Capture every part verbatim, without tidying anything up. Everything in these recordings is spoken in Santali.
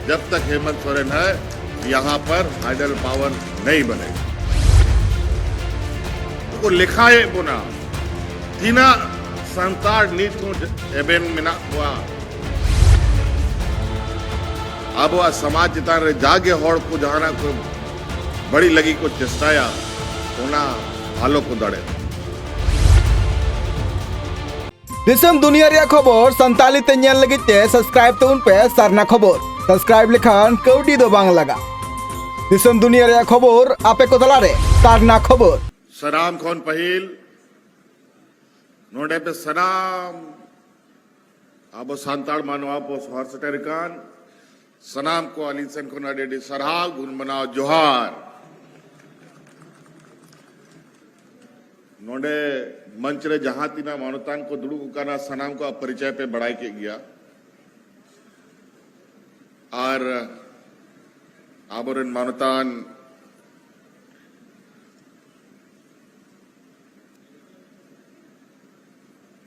जब तक हेमंत सोरेन है, यहाँ पर हाइडल पावर नहीं बनेगा। ᱩᱱᱠᱩ ᱞᱮᱠᱷᱟᱭᱮᱫ ᱵᱚᱱᱟ, ᱛᱤᱱᱟᱹᱜ ᱥᱟᱱᱛᱟᱲ ᱱᱤᱛ ᱦᱚᱸ ᱮᱵᱷᱮᱱ ᱢᱮᱱᱟᱜ ᱠᱚᱣᱟ᱾ ᱟᱵᱚᱣᱟᱜ ᱥᱚᱢᱟᱡᱽ ᱪᱮᱛᱟᱱ ᱨᱮ ᱡᱟᱜᱮ ᱦᱚᱲ ᱠᱚ ᱡᱟᱦᱟᱱᱟᱜ ᱠᱚ ᱵᱟᱹᱲᱤᱡ ᱞᱟᱹᱜᱤᱫ ᱠᱚ ᱪᱮᱥᱴᱟᱭᱟ, ᱚᱱᱟ ᱟᱞᱚ ᱠᱚ ᱫᱟᱲᱮᱜ᱾ ᱫᱤᱥᱚᱢ ᱫᱩᱱᱤᱭᱟᱹ ᱨᱮᱭᱟᱜ ᱠᱷᱚᱵᱚᱨ ᱥᱟᱱᱛᱟᱲᱤ ᱛᱮ ᱧᱮᱞ ᱞᱟᱹᱜᱤᱫ ᱛᱮ ᱥᱟᱵᱥᱠᱨᱟᱭᱤᱵ ᱛᱟᱵᱚᱱ ᱯᱮ ᱥᱟᱨᱱᱟ ᱠᱷᱚᱵᱚᱨ᱾ ᱥᱟᱵᱥᱠᱨᱟᱭᱤᱵ ᱞᱮᱠᱷᱟᱱ ᱠᱟᱹᱣᱰᱤ ᱫᱚ ᱵᱟᱝ ᱞᱟᱜᱟᱜ᱾ ᱫᱤᱥᱚᱢ ᱫᱩᱱᱤᱭᱟᱹ ᱨᱮᱭᱟᱜ ᱠᱷᱚᱵᱚᱨ ᱟᱯᱮ ᱠᱚ ᱛᱟᱞᱟᱨᱮ ᱥᱟᱨᱱᱟ ᱠᱷᱚᱵᱚᱨ᱾ ᱥᱟᱱᱟᱢ ᱠᱷᱚᱱ ᱯᱟᱹᱦᱤᱞ ᱱᱚᱰᱮ ᱯᱮ ᱥᱟᱱᱟᱢ ᱟᱵᱚ ᱥᱟᱱᱛᱟᱲ ᱢᱟᱱᱣᱟ ᱵᱚ ᱥᱚᱦᱚᱨ ᱥᱮᱴᱮᱨ ᱟᱠᱟᱱ ᱥᱟᱱᱟᱢ ᱠᱚ ᱟᱹᱞᱤᱧ ᱥᱮᱱ ᱠᱷᱚᱱ ᱟᱹᱰᱤ ᱟᱹᱰᱤ ᱥᱟᱨᱦᱟᱣ, ᱜᱩᱱ ᱢᱟᱱᱟᱣ, ᱡᱚᱦᱟᱨ᱾ ᱱᱚᱰᱮ ᱢᱚᱧᱪ ᱨᱮ ᱡᱟᱦᱟᱸ ᱛᱤᱱᱟᱹᱜ ᱢᱟᱱᱚᱛᱟᱱ ᱠᱚ ᱫᱩᱲᱩᱵ ᱟᱠᱟᱱᱟ, ᱥᱟᱱᱟᱢ ᱠᱚᱣᱟᱜ ᱯᱚᱨᱤᱪᱚᱭ ᱯᱮ ᱵᱟᱲᱟᱭ ᱠᱮᱫ ᱜᱮᱭᱟ᱾ ᱟᱨ ᱟᱵᱚᱨᱮᱱ ᱢᱟᱱᱚᱛᱟᱱ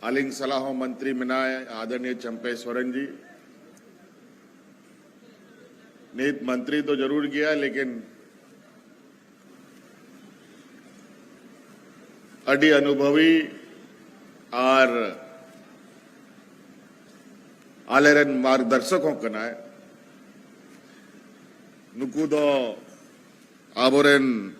ᱟᱹᱞᱤᱧ ᱥᱟᱞᱟᱜ ᱦᱚᱸ ᱢᱚᱱᱛᱨᱤ ᱢᱮᱱᱟᱭ, ᱟᱫᱚᱨᱱᱤᱭᱚ ᱪᱟᱢᱯᱟᱭ ᱥᱚᱨᱮᱱ ᱡᱤ᱾ ᱱᱤᱛ ᱢᱚᱱᱛᱨᱤ ᱫᱚ ᱡᱟᱹᱨᱩᱲ ᱜᱮᱭᱟ, ᱞᱮᱠᱤᱱ ᱟᱹᱰᱤ ᱚᱱᱩᱵᱷᱚᱵᱤ ᱟᱨ ᱟᱞᱮᱨᱮᱱ ᱢᱟᱨᱜᱚᱫᱚᱨᱥᱚᱠ ᱦᱚᱸ ᱠᱟᱱᱟᱭ᱾ ᱱᱩᱠᱩ ᱫᱚ ᱟᱵᱚᱨᱮᱱ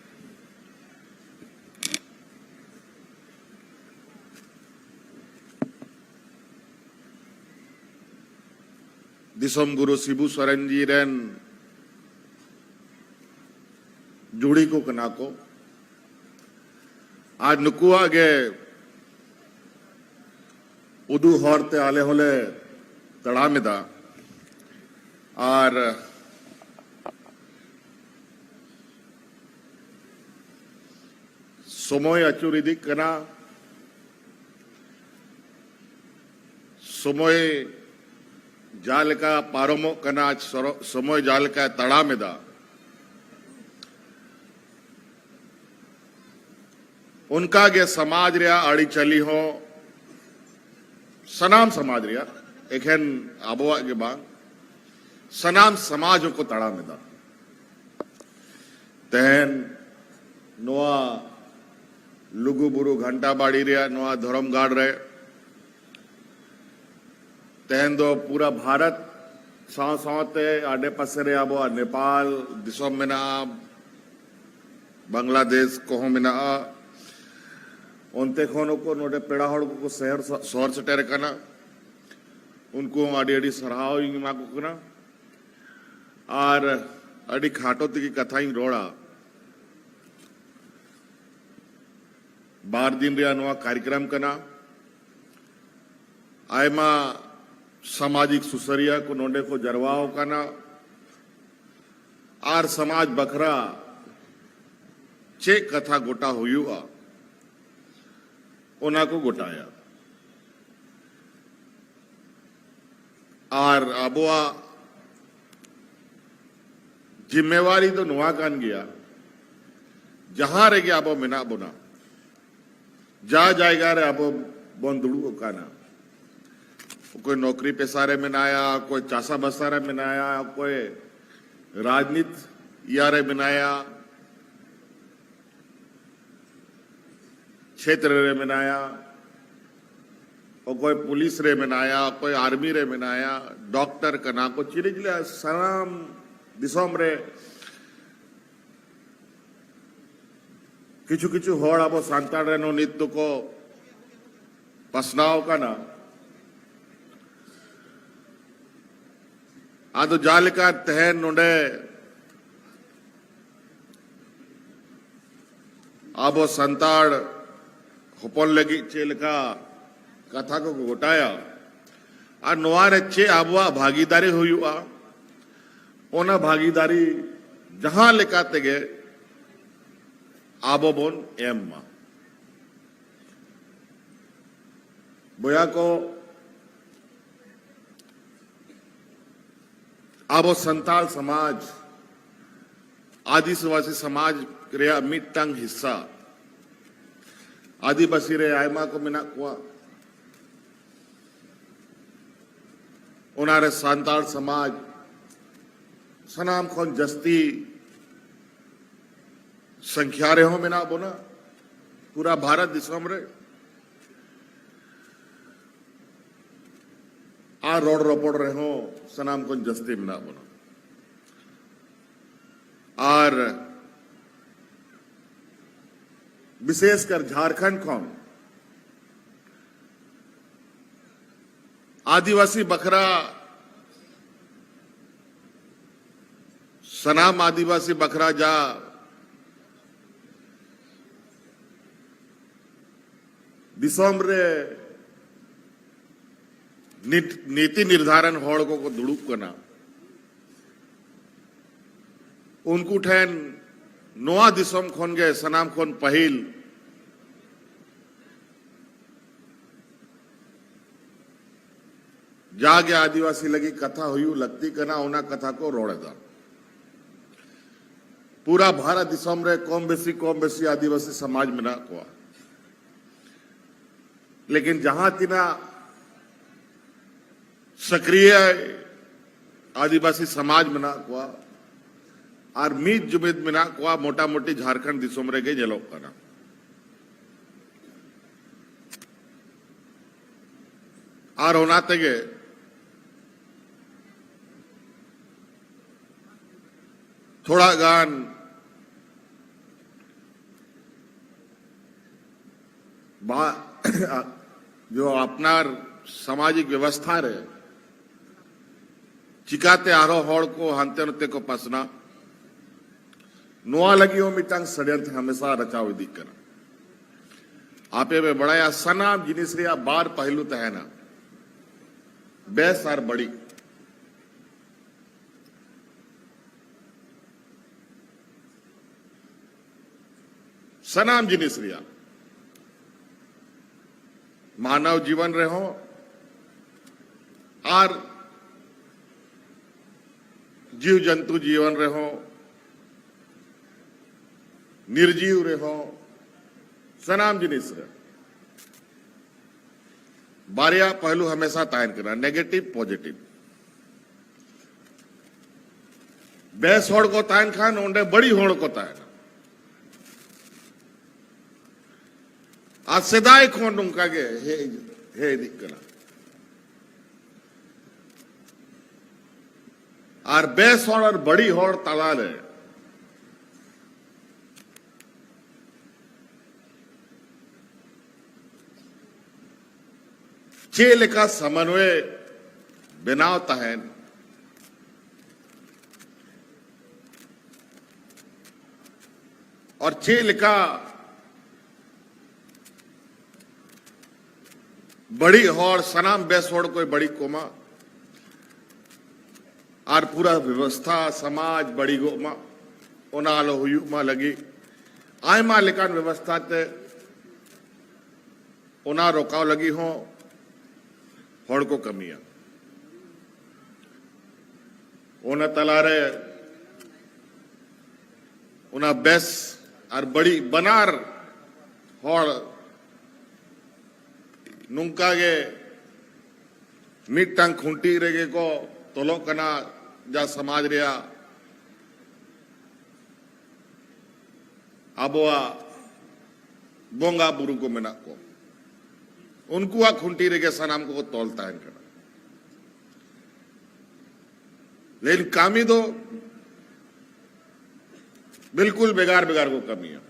ᱫᱤᱥᱚᱢ ᱜᱩᱨᱩ ᱥᱤᱵᱩ ᱥᱚᱨᱮᱱ ᱡᱤ ᱨᱮᱱ ᱡᱩᱲᱤ ᱠᱚ ᱠᱟᱱᱟ ᱠᱚ᱾ ᱟᱨ ᱱᱩᱠᱩᱣᱟᱜ ᱜᱮ ᱩᱫᱩᱜ ᱦᱚᱨ ᱛᱮ ᱟᱞᱮ ᱦᱚᱸᱞᱮ ᱛᱟᱲᱟᱢ ᱮᱫᱟ᱾ ᱟᱨ ᱥᱚᱢᱚᱭ ᱟᱹᱪᱩᱨ ᱤᱫᱤᱜ ᱠᱟᱱᱟ, ᱥᱚᱢᱚᱭ ᱡᱟᱦᱟᱸ ᱞᱮᱠᱟ ᱯᱟᱨᱚᱢᱚᱜ ᱠᱟᱱᱟ, ᱥᱚᱨᱚ-, ᱥᱚᱢᱚᱭ ᱡᱟᱦᱟᱸ ᱞᱮᱠᱟᱭ ᱛᱟᱲᱟᱢ ᱮᱫᱟ, ᱚᱱᱠᱟ ᱜᱮ ᱥᱚᱢᱟᱡᱽ ᱨᱮᱭᱟᱜ ᱟᱹᱨᱤᱪᱟᱹᱞᱤ ᱦᱚᱸ, ᱥᱟᱱᱟᱢ ᱥᱚᱢᱟᱡᱽ ᱨᱮᱭᱟᱜ, ᱮᱠᱷᱮᱱ ᱟᱵᱚᱣᱟᱜ ᱜᱮ ᱵᱟᱝ, ᱥᱟᱱᱟᱢ ᱥᱚᱢᱟᱡᱽ ᱦᱚᱸᱠᱚ ᱛᱟᱲᱟᱢ ᱮᱫᱟ᱾ ᱛᱮᱦᱮᱧ ᱱᱚᱣᱟ ᱞᱩᱜᱩ ᱵᱩᱨᱩ ᱜᱷᱟᱱᱴᱟ ᱵᱟᱲᱤ ᱨᱮᱭᱟᱜ ᱱᱚᱣᱟ ᱫᱷᱚᱨᱚᱢ ᱜᱟᱲ ᱨᱮ ᱛᱮᱦᱮᱧ ᱫᱚ ᱯᱩᱨᱟ ᱵᱷᱟᱨᱚᱛ ᱥᱟᱶ ᱥᱟᱶᱛᱮ ᱟᱰᱮ ᱯᱟᱥᱮ ᱨᱮ ᱟᱵᱚᱣᱟᱜ ᱱᱮᱯᱟᱞ ᱫᱤᱥᱚᱢ ᱢᱮᱱᱟᱜᱼᱟ, ᱵᱟᱝᱞᱟᱫᱮᱥ ᱠᱚᱦᱚᱸ ᱢᱮᱱᱟᱜᱼᱟ᱾ ᱚᱱᱛᱮ ᱠᱷᱚᱱ ᱦᱚᱸᱠᱚ ᱱᱚᱰᱮ ᱯᱮᱲᱟ ᱦᱚᱲ ᱠᱚᱠᱚ ᱥᱮᱦᱮᱨ ᱥᱚᱦᱚᱨ ᱥᱮᱴᱮᱨ ᱟᱠᱟᱱᱟ᱾ ᱩᱱᱠᱩ ᱦᱚᱸ ᱟᱹᱰᱤ ᱟᱹᱰᱤ ᱥᱟᱨᱦᱟᱣ ᱤᱧ ᱮᱢᱟ ᱠᱚ ᱠᱟᱱᱟ᱾ ᱟᱨ ᱟᱹᱰᱤ ᱠᱷᱟᱴᱚ ᱛᱮᱜᱮ ᱠᱟᱛᱷᱟᱧ ᱨᱚᱲᱟ᱾ ᱵᱟᱨ ᱫᱤᱱ ᱨᱮᱭᱟᱜ ᱱᱚᱣᱟ ᱠᱟᱨᱭᱚᱠᱨᱚᱢ ᱠᱟᱱᱟ᱾ ᱟᱭᱢᱟ ᱥᱟᱢᱟᱡᱤᱠ ᱥᱩᱥᱟᱹᱨᱤᱭᱟᱹ ᱠᱚ ᱱᱚᱰᱮ ᱠᱚ ᱡᱟᱨᱣᱟ ᱟᱠᱟᱱᱟ᱾ ᱟᱨ ᱥᱚᱢᱟᱡᱽ ᱵᱟᱠᱷᱨᱟ ᱪᱮᱫ ᱠᱟᱛᱷᱟ ᱜᱚᱴᱟ ᱦᱩᱭᱩᱜᱼᱟ, ᱚᱱᱟ ᱠᱚ ᱜᱚᱴᱟᱭᱟ᱾ ᱟᱨ ᱟᱵᱚᱣᱟᱜ ᱡᱤᱢᱢᱮᱣᱟᱨᱤ ᱫᱚ ᱱᱚᱣᱟ ᱠᱟᱱ ᱜᱮᱭᱟ, ᱡᱟᱦᱟᱸ ᱨᱮᱜᱮ ᱟᱵᱚ ᱢᱮᱱᱟᱜ ᱵᱚᱱᱟ, ᱡᱟ ᱡᱟᱭᱜᱟ ᱨᱮ ᱟᱵᱚ ᱵᱚᱱ ᱫᱩᱲᱩᱵ ᱟᱠᱟᱱᱟ, ᱚᱠᱚᱭ ᱱᱚᱠᱨᱤ ᱯᱮᱥᱟ ᱨᱮ ᱢᱮᱱᱟᱭᱟ, ᱚᱠᱚᱭ ᱪᱟᱥᱟ ᱵᱟᱥᱟ ᱨᱮ ᱢᱮᱱᱟᱭᱟ, ᱚᱠᱚᱭ ᱨᱟᱡᱽᱱᱤᱛ ᱤᱭᱟᱹ ᱨᱮ ᱢᱮᱱᱟᱭᱟ, ᱪᱷᱮᱛᱨᱚ ᱨᱮ ᱢᱮᱱᱟᱭᱟ, ᱚᱠᱚᱭ ᱯᱩᱞᱤᱥ ᱨᱮ ᱢᱮᱱᱟᱭᱟ, ᱚᱠᱚᱭ ᱟᱨᱢᱤ ᱨᱮ ᱢᱮᱱᱟᱭᱟ, ᱰᱚᱠᱴᱚᱨ ᱠᱟᱱᱟ ᱠᱚ, ᱪᱤᱞᱤ ᱪᱤᱞᱤ ᱥᱟᱱᱟᱢ ᱫᱤᱥᱚᱢ ᱨᱮ ᱠᱤᱪᱷᱩ ᱠᱤᱪᱷᱩ ᱦᱚᱲ ᱟᱵᱚ ᱥᱟᱱᱛᱟᱲ ᱨᱮᱱ ᱦᱚᱸ ᱱᱤᱛ ᱫᱚᱠᱚ ᱯᱟᱥᱱᱟᱣ ᱟᱠᱟᱱᱟ᱾ ᱟᱫᱚ ᱡᱟᱦᱟᱸ ᱞᱮᱠᱟ ᱛᱮᱦᱮᱧ ᱱᱚᱰᱮ ᱟᱵᱚ ᱥᱟᱱᱛᱟᱲ ᱦᱚᱯᱚᱱ ᱞᱟᱹᱜᱤᱫ ᱪᱮᱫ ᱞᱮᱠᱟ ᱠᱟᱛᱷᱟ ᱠᱚ ᱜᱚᱴᱟᱭᱟ ᱟᱨ ᱱᱚᱣᱟ ᱨᱮ ᱪᱮᱫ ᱟᱵᱚᱣᱟᱜ ᱵᱷᱟᱜᱤᱫᱟᱨᱤ ᱦᱩᱭᱩᱜᱼᱟ, ᱚᱱᱟ ᱵᱷᱟᱜᱤᱫᱟᱨᱤ ᱡᱟᱦᱟᱸ ᱞᱮᱠᱟ ᱛᱮᱜᱮ ᱟᱵᱚ ᱵᱚᱱ ᱮᱢ ᱢᱟ᱾ ᱵᱚᱭᱦᱟ ᱠᱚ, ᱟᱵᱚ ᱥᱟᱱᱛᱟᱲ ᱥᱚᱢᱟᱡᱽ, ᱟᱹᱫᱤᱵᱟᱹᱥᱤ ᱥᱚᱢᱟᱡᱽ ᱨᱮᱭᱟᱜ ᱢᱤᱫᱴᱟᱝ ᱦᱤᱥᱥᱟ, ᱟᱹᱫᱤᱵᱟᱹᱥᱤ ᱨᱮ ᱟᱭᱢᱟ ᱠᱚ ᱢᱮᱱᱟᱜ ᱠᱚᱣᱟ, ᱚᱱᱟᱨᱮ ᱥᱟᱱᱛᱟᱲ ᱥᱚᱢᱟᱡᱽ ᱥᱟᱱᱟᱢ ᱠᱷᱚᱱ ᱡᱟᱹᱥᱛᱤ ᱥᱚᱝᱠᱷᱭᱟ ᱨᱮᱦᱚᱸ ᱢᱮᱱᱟᱜ ᱵᱚᱱᱟ ᱯᱩᱨᱟ ᱵᱷᱟᱨᱚᱛ ᱫᱤᱥᱚᱢ ᱨᱮ᱾ ᱟᱨ ᱨᱚᱲ ᱨᱚᱯᱚᱲ ᱨᱮᱦᱚᱸ ᱥᱟᱱᱟᱢ ᱠᱷᱚᱱ ᱡᱟᱹᱥᱛᱤ ᱢᱮᱱᱟᱜ ᱵᱚᱱᱟ᱾ ᱟᱨ ᱵᱤᱥᱮᱥ ᱠᱟᱨ ᱡᱷᱟᱨᱠᱷᱚᱸᱰ ᱠᱷᱚᱱ ᱟᱹᱫᱤᱵᱟᱹᱥᱤ ᱵᱟᱠᱷᱨᱟ, ᱥᱟᱱᱟᱢ ᱟᱹᱫᱤᱵᱟᱹᱥᱤ ᱵᱟᱠᱷᱨᱟ ᱡᱟ ᱫᱤᱥᱚᱢ ᱨᱮ ᱱᱤᱛ-, ᱱᱤᱛᱤ ᱱᱤᱨᱫᱷᱟᱨᱚᱱ ᱦᱚᱲ ᱠᱚᱠᱚ ᱫᱩᱲᱩᱵ ᱠᱟᱱᱟ, ᱩᱱᱠᱩ ᱴᱷᱮᱱ ᱱᱚᱣᱟ ᱫᱤᱥᱚᱢ ᱠᱷᱚᱱ ᱜᱮ ᱥᱟᱱᱟᱢ ᱠᱷᱚᱱ ᱯᱟᱹᱦᱤᱞ ᱡᱟᱜᱮ ᱟᱹᱫᱤᱵᱟᱹᱥᱤ ᱞᱟᱹᱜᱤᱫ ᱠᱟᱛᱷᱟ ᱦᱩᱭᱩᱜ ᱞᱟᱹᱠᱛᱤ ᱠᱟᱱᱟ, ᱚᱱᱟ ᱠᱟᱛᱷᱟ ᱠᱚ ᱨᱚᱲ ᱮᱫᱟ᱾ ᱯᱩᱨᱟ ᱵᱷᱟᱨᱚᱛ ᱫᱤᱥᱚᱢ ᱨᱮ ᱠᱚᱢ ᱵᱮᱥᱤ, ᱠᱚᱢ ᱵᱮᱥᱤ ᱟᱹᱫᱤᱵᱟᱹᱥᱤ ᱥᱚᱢᱟᱡᱽ ᱢᱮᱱᱟᱜ ᱠᱚᱣᱟ, ᱞᱮᱠᱤᱱ ᱡᱟᱦᱟᱸ ᱛᱤᱱᱟᱹᱜ ᱥᱚᱠᱨᱤᱭ ᱟᱹᱫᱤᱵᱟᱹᱥᱤ ᱥᱚᱢᱟᱡᱽ ᱢᱮᱱᱟᱜ ᱠᱚᱣᱟ ᱟᱨ ᱢᱤᱫ ᱡᱩᱢᱤᱫ ᱢᱮᱱᱟᱜ ᱠᱚᱣᱟ, ᱢᱚᱴᱟᱢᱩᱴᱤ ᱡᱷᱟᱨᱠᱷᱚᱸᱰ ᱫᱤᱥᱚᱢ ᱨᱮᱜᱮ ᱧᱮᱞᱚᱜ ᱠᱟᱱᱟ᱾ ᱟᱨ ᱚᱱᱟ ᱛᱮᱜᱮ ᱛᱷᱚᱲᱟ ᱜᱟᱱ ᱵᱟ-, ᱡᱚ ᱟᱯᱱᱟᱨ ᱥᱟᱢᱟᱡᱤᱠ ᱵᱮᱵᱚᱥᱛᱷᱟ ᱨᱮ ᱪᱤᱠᱟᱛᱮ ᱟᱨᱦᱚᱸ ᱦᱚᱲ ᱠᱚ ᱦᱟᱱᱛᱮ ᱱᱟᱛᱮ ᱠᱚ ᱯᱟᱥᱱᱟᱜ, ᱱᱚᱣᱟ ᱞᱟᱹᱜᱤᱫ ᱦᱚᱸ ᱢᱤᱫᱴᱟᱝ ᱥᱟᱰᱮᱱᱛᱨᱚ ᱦᱟᱢᱮᱥᱟ ᱨᱟᱪᱟᱣ ᱤᱫᱤᱜ ᱠᱟᱱᱟ᱾ ᱟᱯᱮ ᱯᱮ ᱵᱟᱲᱟᱭᱟ, ᱥᱟᱱᱟᱢ ᱡᱤᱱᱤᱥ ᱨᱮᱭᱟᱜ ᱵᱟᱨ ᱯᱟᱹᱦᱞᱩ ᱛᱟᱦᱮᱱᱟ, ᱵᱮᱥ ᱟᱨ ᱵᱟᱹᱲᱤᱡ᱾ ᱥᱟᱱᱟᱢ ᱡᱤᱱᱤᱥ ᱨᱮᱭᱟᱜ, ᱢᱟᱱᱟᱣ ᱡᱤᱵᱚᱱ ᱨᱮᱦᱚᱸ ᱟᱨ ᱡᱤᱣ ᱡᱚᱱᱛᱩ ᱡᱤᱭᱚᱱ ᱨᱮᱦᱚᱸ, ᱱᱤᱨᱡᱤᱣ ᱨᱮᱦᱚᱸ, ᱥᱟᱱᱟᱢ ᱡᱤᱱᱤᱥ ᱨᱮ ᱵᱟᱨᱭᱟ ᱯᱟᱦᱞᱩ ᱦᱟᱢᱮᱥᱟ ᱛᱟᱦᱮᱱ ᱠᱟᱱᱟ, negative positive᱾ ᱵᱮᱥ ᱦᱚᱲ ᱠᱚ ᱛᱟᱦᱮᱱ ᱠᱷᱟᱱ ᱚᱸᱰᱮ ᱵᱟᱹᱲᱤᱡ ᱦᱚᱲ ᱠᱚ ᱛᱟᱦᱮᱱᱟ᱾ ᱟᱨ ᱥᱮᱫᱟᱭ ᱠᱷᱚᱱ ᱱᱚᱝᱠᱟ ᱜᱮ ᱦᱮᱡ, ᱦᱮᱡ ᱤᱫᱤᱜ ᱠᱟᱱᱟ᱾ ᱟᱨ ᱵᱮᱥ ᱦᱚᱲ ᱟᱨ ᱵᱟᱹᱲᱤᱡ ᱦᱚᱲ ᱛᱟᱞᱟᱨᱮ ᱪᱮᱫ ᱞᱮᱠᱟ ᱥᱚᱢᱚᱱᱣᱚᱭ ᱵᱮᱱᱟᱣ ᱛᱟᱦᱮᱱ, ᱟᱨ ᱪᱮᱫ ᱞᱮᱠᱟ ᱵᱟᱹᱲᱤᱡ ᱦᱚᱲ ᱥᱟᱱᱟᱢ ᱵᱮᱥ ᱦᱚᱲ ᱠᱚᱭ ᱵᱟᱹᱲᱤᱡ ᱠᱚᱢᱟ, ᱟᱨ ᱯᱩᱨᱟᱹ ᱵᱮᱵᱚᱥᱛᱷᱟ ᱥᱚᱢᱟᱡᱽ ᱵᱟᱹᱲᱤᱡᱚᱜ ᱢᱟ, ᱚᱱᱟ ᱟᱞᱚ ᱦᱩᱭᱩᱜ ᱢᱟ ᱞᱟᱹᱜᱤᱫ ᱟᱭᱢᱟ ᱞᱮᱠᱟᱱ ᱵᱮᱵᱚᱥᱛᱷᱟ ᱛᱮ ᱚᱱᱟ ᱨᱚᱠᱟᱣ ᱞᱟᱹᱜᱤᱫ ᱦᱚᱸ ᱦᱚᱲ ᱠᱚ ᱠᱟᱹᱢᱤᱭᱟ᱾ ᱚᱱᱟ ᱛᱟᱞᱟᱨᱮ ᱚᱱᱟ ᱵᱮᱥ ᱟᱨ ᱵᱟᱹᱲᱤᱡ ᱵᱟᱱᱟᱨ ᱦᱚᱲ ᱱᱚᱝᱠᱟ ᱜᱮ ᱢᱤᱫᱴᱟᱝ ᱠᱷᱩᱱᱴᱤ ᱨᱮᱜᱮ ᱠᱚ ᱛᱚᱞᱚᱜ ᱠᱟᱱᱟ, ᱡᱟ ᱥᱚᱢᱟᱡᱽ ᱨᱮᱭᱟᱜ ᱟᱵᱚᱣᱟᱜ ᱵᱚᱸᱜᱟ ᱵᱩᱨᱩ ᱠᱚ ᱢᱮᱱᱟᱜ ᱠᱚ, ᱩᱱᱠᱩᱣᱟᱜ ᱠᱷᱩᱱᱴᱤ ᱨᱮᱜᱮ ᱥᱟᱱᱟᱢ ᱠᱚᱠᱚ ᱛᱚᱞ ᱛᱟᱦᱮᱱ ᱠᱟᱱᱟ᱾ ᱞᱮᱠᱤᱱ ᱠᱟᱹᱢᱤ ᱫᱚ ᱵᱤᱞᱠᱩᱞ ᱵᱷᱮᱜᱟᱨ ᱵᱷᱮᱜᱟᱨ ᱠᱚ ᱠᱟᱹᱢᱤᱭᱟ᱾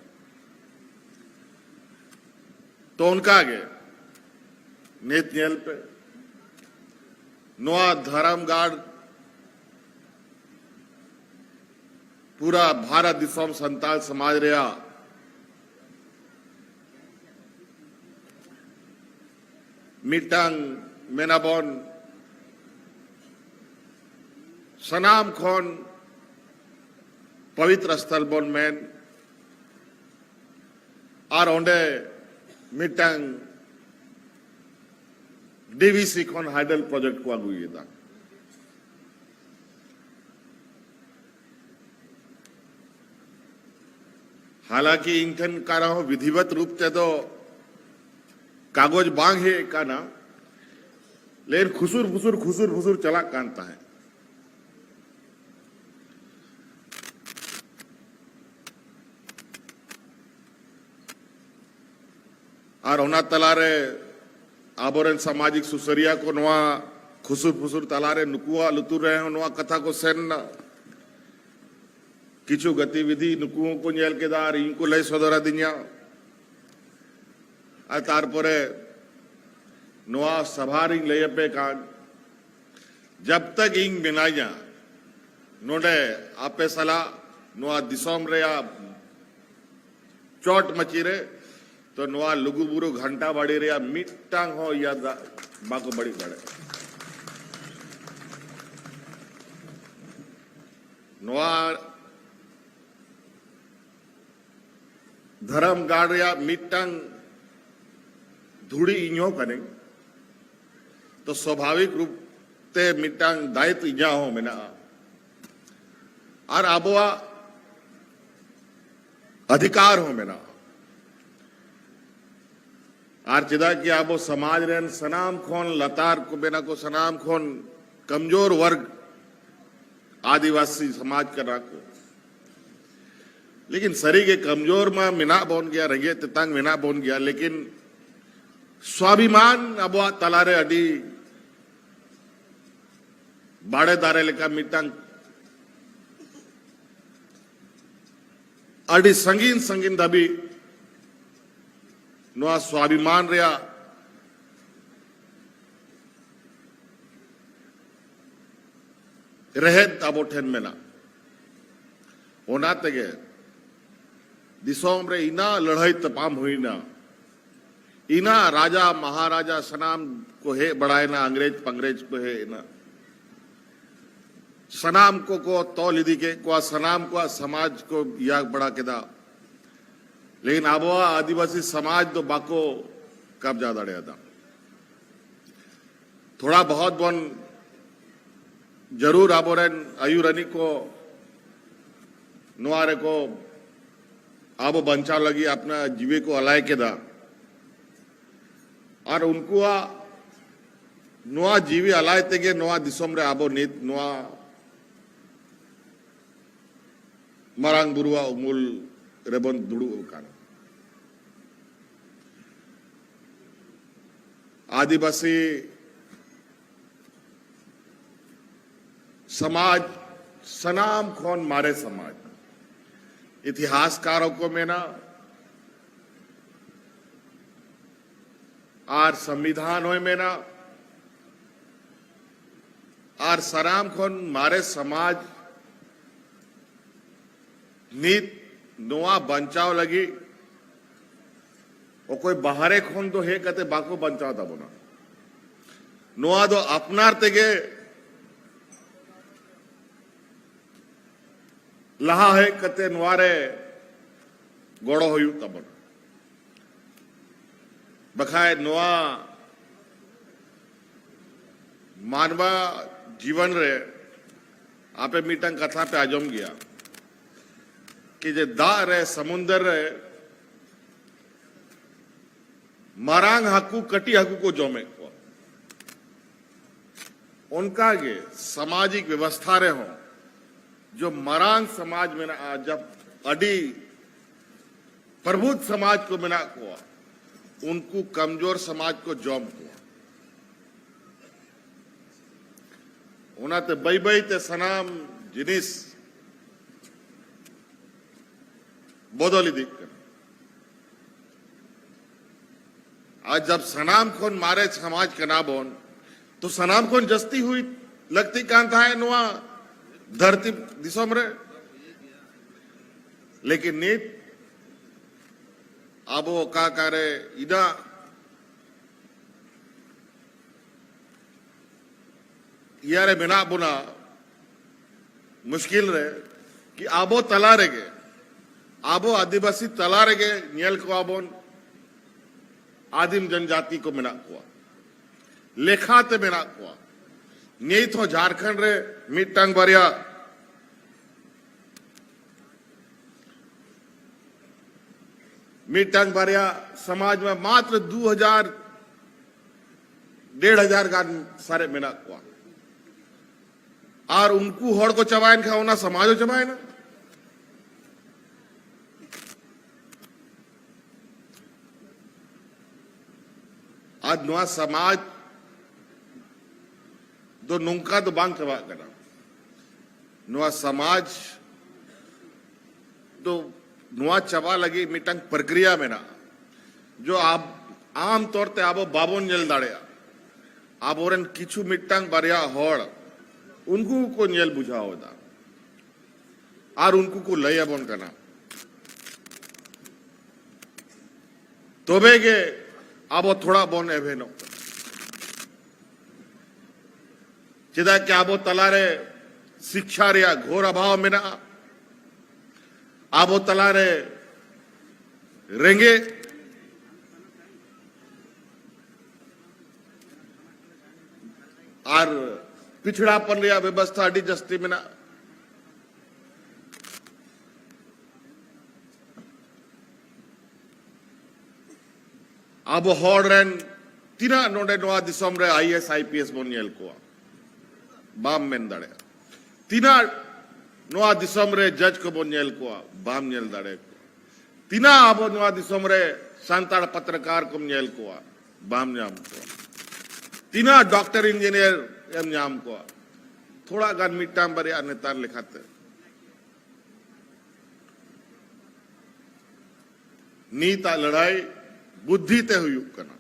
ᱛᱚ ᱚᱱᱠᱟ ᱜᱮ ᱱᱤᱛ ᱧᱮᱞ ᱯᱮ, ᱱᱚᱣᱟ ᱫᱷᱚᱨᱚᱢ ᱜᱟᱲ ᱯᱩᱨᱟ ᱵᱷᱟᱨᱚᱛ ᱫᱤᱥᱚᱢ ᱥᱟᱱᱛᱟᱲ ᱥᱚᱢᱟᱡᱽ ᱨᱮᱭᱟᱜ ᱢᱤᱫᱴᱟᱝ ᱢᱮᱱᱟᱵᱚᱱ ᱥᱟᱱᱟᱢ ᱠᱷᱚᱱ ᱯᱚᱵᱤᱛᱨᱚ ᱥᱛᱷᱚᱞ ᱵᱚᱱ ᱢᱮᱱ, ᱟᱨ ᱚᱸᱰᱮ ᱢᱤᱫᱴᱟᱝ ᱰᱤᱵᱤᱥᱤ ᱠᱷᱚᱱ ᱦᱟᱭᱰᱮᱞ ᱯᱨᱚᱡᱮᱠᱴ ᱠᱚ ᱟᱹᱜᱩᱭᱮᱫᱟ᱾ ᱦᱟᱞᱟᱸᱠᱤ ᱤᱧ ᱴᱷᱮᱱ ᱚᱠᱟ ᱨᱮᱦᱚᱸ ᱵᱤᱫᱷᱤᱣᱟᱛ ᱨᱩᱯ ᱛᱮᱫᱚ ᱠᱟᱜᱚᱡᱽ ᱵᱟᱝ ᱦᱮᱡ ᱟᱠᱟᱱᱟ, ᱞᱮᱠᱤᱱ ᱠᱷᱩᱥᱩᱨ ᱯᱷᱩᱥᱩᱨ ᱠᱷᱩᱥᱩᱨ ᱯᱷᱩᱥᱩᱨ ᱪᱟᱞᱟᱜ ᱠᱟᱱ ᱛᱟᱦᱮᱸᱫ᱾ ᱟᱨ ᱚᱱᱟ ᱛᱟᱞᱟᱨᱮ ᱟᱵᱚᱨᱮᱱ ᱥᱟᱢᱟᱡᱤᱠ ᱥᱩᱥᱟᱹᱨᱤᱭᱟᱹ ᱠᱚ ᱱᱚᱣᱟ ᱠᱷᱩᱥᱩᱨ ᱯᱷᱩᱥᱩᱨ ᱛᱟᱞᱟᱨᱮ ᱱᱩᱠᱩᱣᱟᱜ ᱞᱩᱛᱩᱨ ᱨᱮᱦᱚᱸ ᱱᱚᱣᱟ ᱠᱟᱛᱷᱟ ᱠᱚ ᱥᱮᱱ ᱮᱱᱟ᱾ ᱠᱤᱪᱷᱩ ᱜᱚᱛᱤᱵᱤᱫᱷᱤ ᱱᱩᱠᱩ ᱦᱚᱸᱠᱚ ᱧᱮᱞ ᱠᱮᱫᱟ ᱟᱨ ᱤᱧ ᱠᱚ ᱞᱟᱹᱭ ᱥᱚᱫᱚᱨ ᱟᱹᱫᱤᱧᱟ᱾ ᱟᱨ ᱛᱟᱨᱯᱚᱨᱮ ᱱᱚᱣᱟ ᱥᱟᱵᱷᱟ ᱨᱤᱧ ᱞᱟᱹᱭ ᱟᱯᱮ ᱠᱟᱱ, ᱡᱟᱵ ᱛᱟᱠ ᱤᱧ ᱢᱮᱱᱟᱧᱟ ᱱᱚᱰᱮ ᱟᱯᱮ ᱥᱟᱞᱟᱜ ᱱᱚᱣᱟ ᱫᱤᱥᱚᱢ ᱨᱮᱭᱟᱜ ᱪᱚᱴ ᱢᱟᱹᱪᱤ ᱨᱮ, ᱛᱚ ᱱᱚᱣᱟ ᱞᱩᱜᱩᱵᱩᱨᱩ ᱜᱷᱟᱱᱴᱟ ᱵᱟᱲᱤ ᱨᱮᱭᱟᱜ ᱢᱤᱫᱴᱟᱝ ᱦᱚᱸ ᱤᱭᱟᱹ ᱫᱟ-, ᱵᱟᱠᱚ ᱵᱟᱹᱲᱤᱡ ᱫᱟᱲᱮᱭᱟᱜᱼᱟ᱾ ᱱᱚᱣᱟ ᱫᱷᱚᱨᱚᱢ ᱜᱟᱲ ᱨᱮᱭᱟᱜ ᱢᱤᱫᱴᱟᱝ ᱫᱷᱩᱲᱤ ᱤᱧ ᱦᱚᱸ ᱠᱟᱹᱱᱟᱹᱧ, ᱛᱚ ᱥᱣᱟᱵᱷᱟᱵᱤᱠ ᱨᱩᱯ ᱛᱮ ᱢᱤᱫᱴᱟᱝ ᱫᱟᱭᱤᱛᱛᱚ ᱤᱧᱟᱹᱜ ᱦᱚᱸ ᱢᱮᱱᱟᱜᱼᱟ ᱟᱨ ᱟᱵᱚᱣᱟᱜ ᱚᱫᱷᱤᱠᱟᱨ ᱦᱚᱸ ᱢᱮᱱᱟᱜᱼᱟ᱾ ᱟᱨ ᱪᱮᱫᱟᱜ ᱠᱤ ᱟᱵᱚ ᱥᱚᱢᱟᱡᱽ ᱨᱮᱱ ᱥᱟᱱᱟᱢ ᱠᱷᱚᱱ ᱞᱟᱛᱟᱨ ᱠᱚ ᱢᱮᱱᱟ ᱠᱚ, ᱥᱟᱱᱟᱢ ᱠᱷᱚᱱ ᱠᱚᱢᱡᱳᱨ ᱣᱟᱨᱜᱽ ᱟᱹᱫᱤᱵᱟᱹᱥᱤ ᱥᱚᱢᱟᱡᱽ ᱠᱟᱱᱟ ᱠᱚ᱾ ᱞᱮᱠᱤᱱ ᱥᱟᱹᱨᱤᱜᱮ ᱠᱚᱢᱡᱳᱨ ᱢᱟ ᱢᱮᱱᱟᱜ ᱵᱚᱱ ᱜᱮᱭᱟ, ᱨᱮᱸᱜᱮᱡ ᱛᱮᱛᱟᱝ ᱢᱮᱱᱟᱜ ᱵᱚᱱ ᱜᱮᱭᱟ, ᱞᱮᱠᱤᱱ ᱥᱣᱟᱵᱷᱤᱢᱟᱱ ᱟᱵᱚᱣᱟᱜ ᱛᱟᱞᱟᱨᱮ ᱟᱹᱰᱤ ᱵᱟᱲᱮ ᱫᱟᱨᱮ ᱞᱮᱠᱟ ᱢᱤᱫᱴᱟᱝ ᱟᱹᱰᱤ ᱥᱟᱺᱜᱤᱧ ᱥᱟᱺᱜᱤᱧ ᱫᱷᱟᱹᱵᱤᱡ ᱱᱚᱣᱟ ᱥᱣᱟᱵᱷᱤᱢᱟᱱ ᱨᱮᱭᱟᱜ ᱨᱮᱦᱮᱫ ᱟᱵᱚ ᱴᱷᱮᱱ ᱢᱮᱱᱟᱜ᱾ ᱚᱱᱟ ᱛᱮᱜᱮ ᱫᱤᱥᱚᱢ ᱨᱮ ᱤᱱᱟᱹ ᱞᱟᱹᱲᱦᱟᱹᱭ ᱛᱟᱯᱟᱢ ᱦᱩᱭᱱᱟ, ᱤᱱᱟᱹ ᱨᱟᱡᱟ ᱢᱟᱦᱟᱨᱟᱡᱟ ᱥᱟᱱᱟᱢ ᱠᱚ ᱦᱮᱡ ᱵᱟᱲᱟᱭᱮᱱᱟ, ᱤᱝᱨᱮᱡᱽ ᱯᱟᱝᱨᱮᱡᱽ ᱠᱚ ᱦᱮᱡ ᱮᱱᱟ, ᱥᱟᱱᱟᱢ ᱠᱚᱠᱚ ᱛᱚᱞ ᱤᱫᱤ ᱠᱮᱫ ᱠᱚᱣᱟ, ᱥᱟᱱᱟᱢ ᱠᱚᱣᱟᱜ ᱥᱚᱢᱟᱡᱽ ᱠᱚ ᱤᱭᱟᱹ ᱵᱟᱲᱟ ᱠᱮᱫᱟ᱾ ᱞᱮᱠᱤᱱ ᱟᱵᱚᱣᱟᱜ ᱟᱹᱫᱤᱵᱟᱹᱥᱤ ᱥᱚᱢᱟᱡᱽ ᱫᱚ ᱵᱟᱠᱚ ᱠᱟᱵᱽᱡᱟ ᱫᱟᱲᱮᱭᱟᱫᱟ᱾ ᱛᱷᱚᱲᱟ ᱵᱚᱦᱚᱛ ᱵᱚᱱ ᱡᱟᱹᱨᱩᱲ ᱟᱵᱚᱨᱮᱱ ᱟᱹᱭᱩᱨᱟᱹᱱᱤᱡ ᱠᱚ ᱱᱚᱣᱟ ᱨᱮᱠᱚ ᱟᱵᱚ ᱵᱟᱧᱪᱟᱣ ᱞᱟᱹᱜᱤᱫ ᱟᱯᱱᱟᱨ ᱡᱤᱣᱤ ᱠᱚ ᱟᱞᱟᱭ ᱠᱮᱫᱟ᱾ ᱟᱨ ᱩᱱᱠᱩᱣᱟᱜ ᱱᱚᱣᱟ ᱡᱤᱣᱤ ᱟᱞᱟᱭ ᱛᱮᱜᱮ ᱱᱚᱣᱟ ᱫᱤᱥᱚᱢ ᱨᱮ ᱟᱵᱚ ᱱᱤᱛ ᱱᱚᱣᱟ ᱢᱟᱨᱟᱝ ᱵᱩᱨᱩᱣᱟᱜ ᱩᱢᱩᱞ ᱨᱮᱵᱚᱱ ᱫᱩᱲᱩᱵ ᱟᱠᱟᱱᱟ᱾ ᱟᱹᱫᱤᱵᱟᱹᱥᱤ ᱥᱚᱢᱟᱡᱽ ᱥᱟᱱᱟᱢ ᱠᱷᱚᱱ ᱢᱟᱨᱮ ᱥᱚᱢᱟᱡᱽ᱾ ᱤᱛᱤᱦᱟᱥᱠᱟᱨ ᱦᱚᱸᱠᱚ ᱢᱮᱱᱟ ᱟᱨ ᱥᱚᱝᱵᱤᱫᱷᱟᱱ ᱦᱚᱸᱭ ᱢᱮᱱᱟ ᱟᱨ ᱥᱟᱱᱟᱢ ᱠᱷᱚᱱ ᱢᱟᱨᱮ ᱥᱚᱢᱟᱡᱽ ᱱᱤᱛ ᱱᱚᱣᱟ ᱵᱟᱧᱪᱟᱣ ᱞᱟᱹᱜᱤᱫ ᱚᱠᱚᱭ ᱵᱟᱦᱨᱮ ᱠᱷᱚᱱ ᱫᱚ ᱦᱮᱡ ᱠᱟᱛᱮ ᱵᱟᱠᱚ ᱵᱟᱧᱪᱟᱣ ᱛᱟᱵᱚᱱᱟ᱾ ᱱᱚᱣᱟ ᱫᱚ ᱟᱯᱱᱟᱨ ᱛᱮᱜᱮ ᱞᱟᱦᱟ ᱦᱮᱡ ᱠᱟᱛᱮ ᱱᱚᱣᱟ ᱨᱮ ᱜᱚᱲᱚ ᱦᱩᱭᱩᱜ ᱛᱟᱵᱚᱱᱟ᱾ ᱵᱟᱠᱷᱟᱡ ᱱᱚᱣᱟ ᱢᱟᱱᱣᱟ ᱡᱤᱵᱚᱱ ᱨᱮ ᱟᱯᱮ ᱢᱤᱫᱴᱟᱝ ᱠᱟᱛᱷᱟ ᱯᱮ ᱟᱸᱡᱚᱢ ᱜᱮᱭᱟ ᱠᱤ ᱡᱮ ᱫᱟᱜ ᱨᱮ, ᱥᱚᱢᱩᱱᱫᱚᱨ ᱨᱮ ᱢᱟᱨᱟᱝ ᱦᱟᱹᱠᱩ ᱠᱟᱹᱴᱤᱡ ᱦᱟᱹᱠᱩ ᱠᱚ ᱡᱚᱢᱮᱫ ᱠᱚᱣᱟ᱾ ᱚᱱᱠᱟ ᱜᱮ ᱥᱟᱢᱟᱡᱤᱠ ᱵᱮᱵᱚᱥᱛᱷᱟ ᱨᱮᱦᱚᱸ ᱡᱚ ᱢᱟᱨᱟᱝ ᱥᱚᱢᱟᱡᱽ ᱢᱮᱱᱟᱜᱼᱟ, ᱡᱟᱵ ᱟᱹᱰᱤ ᱯᱨᱚᱵᱩᱫᱷ ᱥᱚᱢᱟᱡᱽ ᱠᱚ ᱢᱮᱱᱟᱜ ᱠᱚᱣᱟ, ᱩᱱᱠᱩ ᱠᱚᱢᱡᱳᱨ ᱥᱚᱢᱟᱡᱽ ᱠᱚ ᱡᱚᱢ ᱠᱚᱣᱟ᱾ ᱚᱱᱟᱛᱮ ᱵᱟᱹᱭ ᱵᱟᱹᱭ ᱛᱮ ᱥᱟᱱᱟᱢ ᱡᱤᱱᱤᱥ ᱵᱚᱫᱚᱞ ᱤᱫᱤᱜ ᱠᱟᱱᱟ᱾ ᱟᱨ ᱡᱟᱵ ᱥᱟᱱᱟᱢ ᱠᱷᱚᱱ ᱢᱟᱨᱮ ᱥᱚᱢᱟᱡᱽ ᱠᱟᱱᱟ ᱵᱚᱱ, ᱛᱚ ᱥᱟᱱᱟᱢ ᱠᱷᱚᱱ ᱡᱟᱹᱥᱛᱤ ᱦᱩᱭ ᱞᱟᱹᱠᱛᱤᱜ ᱠᱟᱱ ᱛᱟᱦᱮᱸᱫ ᱱᱚᱣᱟ ᱫᱷᱟᱹᱨᱛᱤ ᱫᱤᱥᱚᱢ ᱨᱮ᱾ ᱞᱮᱠᱤᱱ ᱱᱤᱛ ᱟᱵᱚ ᱚᱠᱟ ᱚᱠᱟᱨᱮ ᱤᱱᱟᱹᱜ ᱤᱭᱟᱹ ᱨᱮ ᱢᱮᱱᱟᱜ ᱵᱚᱱᱟ, ᱢᱩᱥᱠᱤᱞ ᱨᱮ, ᱠᱤ ᱟᱵᱚ ᱛᱟᱞᱟ ᱨᱮᱜᱮ, ᱟᱵᱚ ᱟᱹᱫᱤᱵᱟᱹᱥᱤ ᱛᱟᱞᱟ ᱨᱮᱜᱮ ᱧᱮᱞ ᱠᱚᱣᱟ ᱵᱚᱱ ᱟᱹᱫᱤᱢ ᱡᱚᱱᱡᱟᱹᱛᱤ ᱠᱚ ᱢᱮᱱᱟᱜ ᱠᱚᱣᱟ, ᱞᱮᱠᱷᱟ ᱛᱮ ᱢᱮᱱᱟᱜ ᱠᱚᱣᱟ᱾ ᱱᱤᱛ ᱦᱚᱸ ᱡᱷᱟᱲᱠᱷᱚᱸᱰ ᱨᱮ ᱢᱤᱫᱴᱟᱝ ᱵᱟᱨᱭᱟ ᱢᱤᱫᱴᱟᱝ ᱵᱟᱨᱭᱟ ᱥᱚᱢᱟᱡᱽ ᱢᱟ ᱢᱟᱛᱨᱚ ᱫᱩ ᱦᱟᱡᱟᱨ, ᱰᱮᱲ ᱦᱟᱡᱟᱨ ᱜᱟᱱ ᱥᱟᱨᱮᱡ ᱢᱮᱱᱟᱜ ᱠᱚᱣᱟ᱾ ᱟᱨ ᱩᱱᱠᱩ ᱦᱚᱲ ᱠᱚ ᱪᱟᱵᱟᱭᱮᱱ ᱠᱷᱟᱱ ᱚᱱᱟ ᱥᱚᱢᱟᱡᱽ ᱦᱚᱸ ᱪᱟᱵᱟᱭᱮᱱᱟ᱾ ᱟᱨ ᱱᱚᱣᱟ ᱥᱚᱢᱟᱡᱽ ᱫᱚ ᱱᱚᱝᱠᱟ ᱫᱚ ᱵᱟᱝ ᱪᱟᱵᱟᱜ ᱠᱟᱱᱟ᱾ ᱱᱚᱣᱟ ᱥᱚᱢᱟᱡᱽ ᱫᱚ ᱱᱚᱣᱟ ᱪᱟᱵᱟ ᱞᱟᱹᱜᱤᱫ ᱢᱤᱫᱴᱟᱝ ᱯᱨᱚᱠᱨᱤᱭᱟ ᱢᱮᱱᱟᱜᱼᱟ, ᱡᱚ ᱟᱵ-, ᱟᱢ ᱛᱚᱨ ᱛᱮ ᱟᱵᱚ ᱵᱟᱵᱚᱱ ᱧᱮᱞ ᱫᱟᱲᱮᱭᱟᱜᱼᱟ᱾ ᱟᱵᱚᱨᱮᱱ ᱠᱤᱪᱷᱩ ᱢᱤᱫᱴᱟᱝ ᱵᱟᱨᱭᱟ ᱦᱚᱲ, ᱩᱱᱠᱩ ᱠᱚ ᱧᱮᱞ ᱵᱩᱡᱷᱟᱹᱣ ᱮᱫᱟ ᱟᱨ ᱩᱱᱠᱩ ᱠᱚ ᱞᱟᱹᱭ ᱟᱵᱚᱱ ᱠᱟᱱᱟ, ᱛᱚᱵᱮ ᱜᱮ ᱟᱵᱚ ᱛᱷᱚᱲᱟ ᱵᱚᱱ ᱮᱵᱷᱮᱱᱚᱜ ᱠᱟᱱᱟ᱾ ᱪᱮᱫᱟᱜ ᱠᱤ ᱟᱵᱚ ᱛᱟᱞᱟᱨᱮ ᱥᱤᱠᱠᱷᱟ ᱨᱮᱭᱟᱜ ᱜᱷᱳᱨ ᱚᱵᱷᱟᱵ ᱢᱮᱱᱟᱜᱼᱟ, ᱟᱵᱚ ᱛᱟᱞᱟᱨᱮ ᱨᱮᱸᱜᱮᱡ ᱟᱨ ᱯᱤᱪᱷᱲᱟᱯᱚᱱ ᱨᱮᱭᱟᱜ ᱵᱮᱵᱚᱥᱛᱷᱟ ᱟᱹᱰᱤ ᱡᱟᱹᱥᱛᱤ ᱢᱮᱱᱟᱜᱼᱟ᱾ ᱟᱵᱚ ᱦᱚᱲ ᱨᱮᱱ ᱛᱤᱱᱟᱹᱜ ᱱᱚᱰᱮ ᱱᱚᱣᱟ ᱫᱤᱥᱚᱢ ᱨᱮ I A S, I P S ᱵᱚᱱ ᱧᱮᱞ ᱠᱚᱣᱟ? ᱵᱟᱢ ᱢᱮᱱ ᱫᱟᱲᱮᱭᱟᱜᱼᱟ᱾ ᱛᱤᱱᱟᱹᱜ ᱱᱚᱣᱟ ᱫᱤᱥᱚᱢ ᱨᱮ ᱡᱟᱡᱽ ᱠᱚᱵᱚᱱ ᱧᱮᱞ ᱠᱚᱣᱟ? ᱵᱟᱢ ᱧᱮᱞ ᱫᱟᱲᱮ ᱠᱚᱣᱟ᱾ ᱛᱤᱱᱟᱹᱜ ᱟᱵᱚ ᱱᱚᱣᱟ ᱫᱤᱥᱚᱢ ᱨᱮ ᱥᱟᱱᱛᱟᱲ ᱯᱚᱛᱨᱚᱠᱟᱨ ᱠᱚᱢ ᱧᱮᱞ ᱠᱚᱣᱟ? ᱵᱟᱢ ᱧᱟᱢ ᱠᱚᱣᱟ᱾ ᱛᱤᱱᱟᱹᱜ ᱰᱚᱠᱴᱚᱨ ᱤᱧᱡᱤᱱᱤᱭᱟᱨ ᱮᱢ ᱧᱟᱢ ᱠᱚᱣᱟ? ᱛᱷᱚᱲᱟ ᱜᱟᱱ, ᱢᱤᱫᱴᱟᱝ ᱵᱟᱨᱭᱟ ᱱᱮᱛᱟᱨ ᱞᱮᱠᱟᱛᱮ᱾ ᱱᱤᱛᱟᱜ ᱞᱟᱹᱲᱦᱟᱹᱭ ᱵᱩᱫᱽᱫᱷᱤ ᱛᱮ ᱦᱩᱭᱩᱜ ᱠᱟᱱᱟ᱾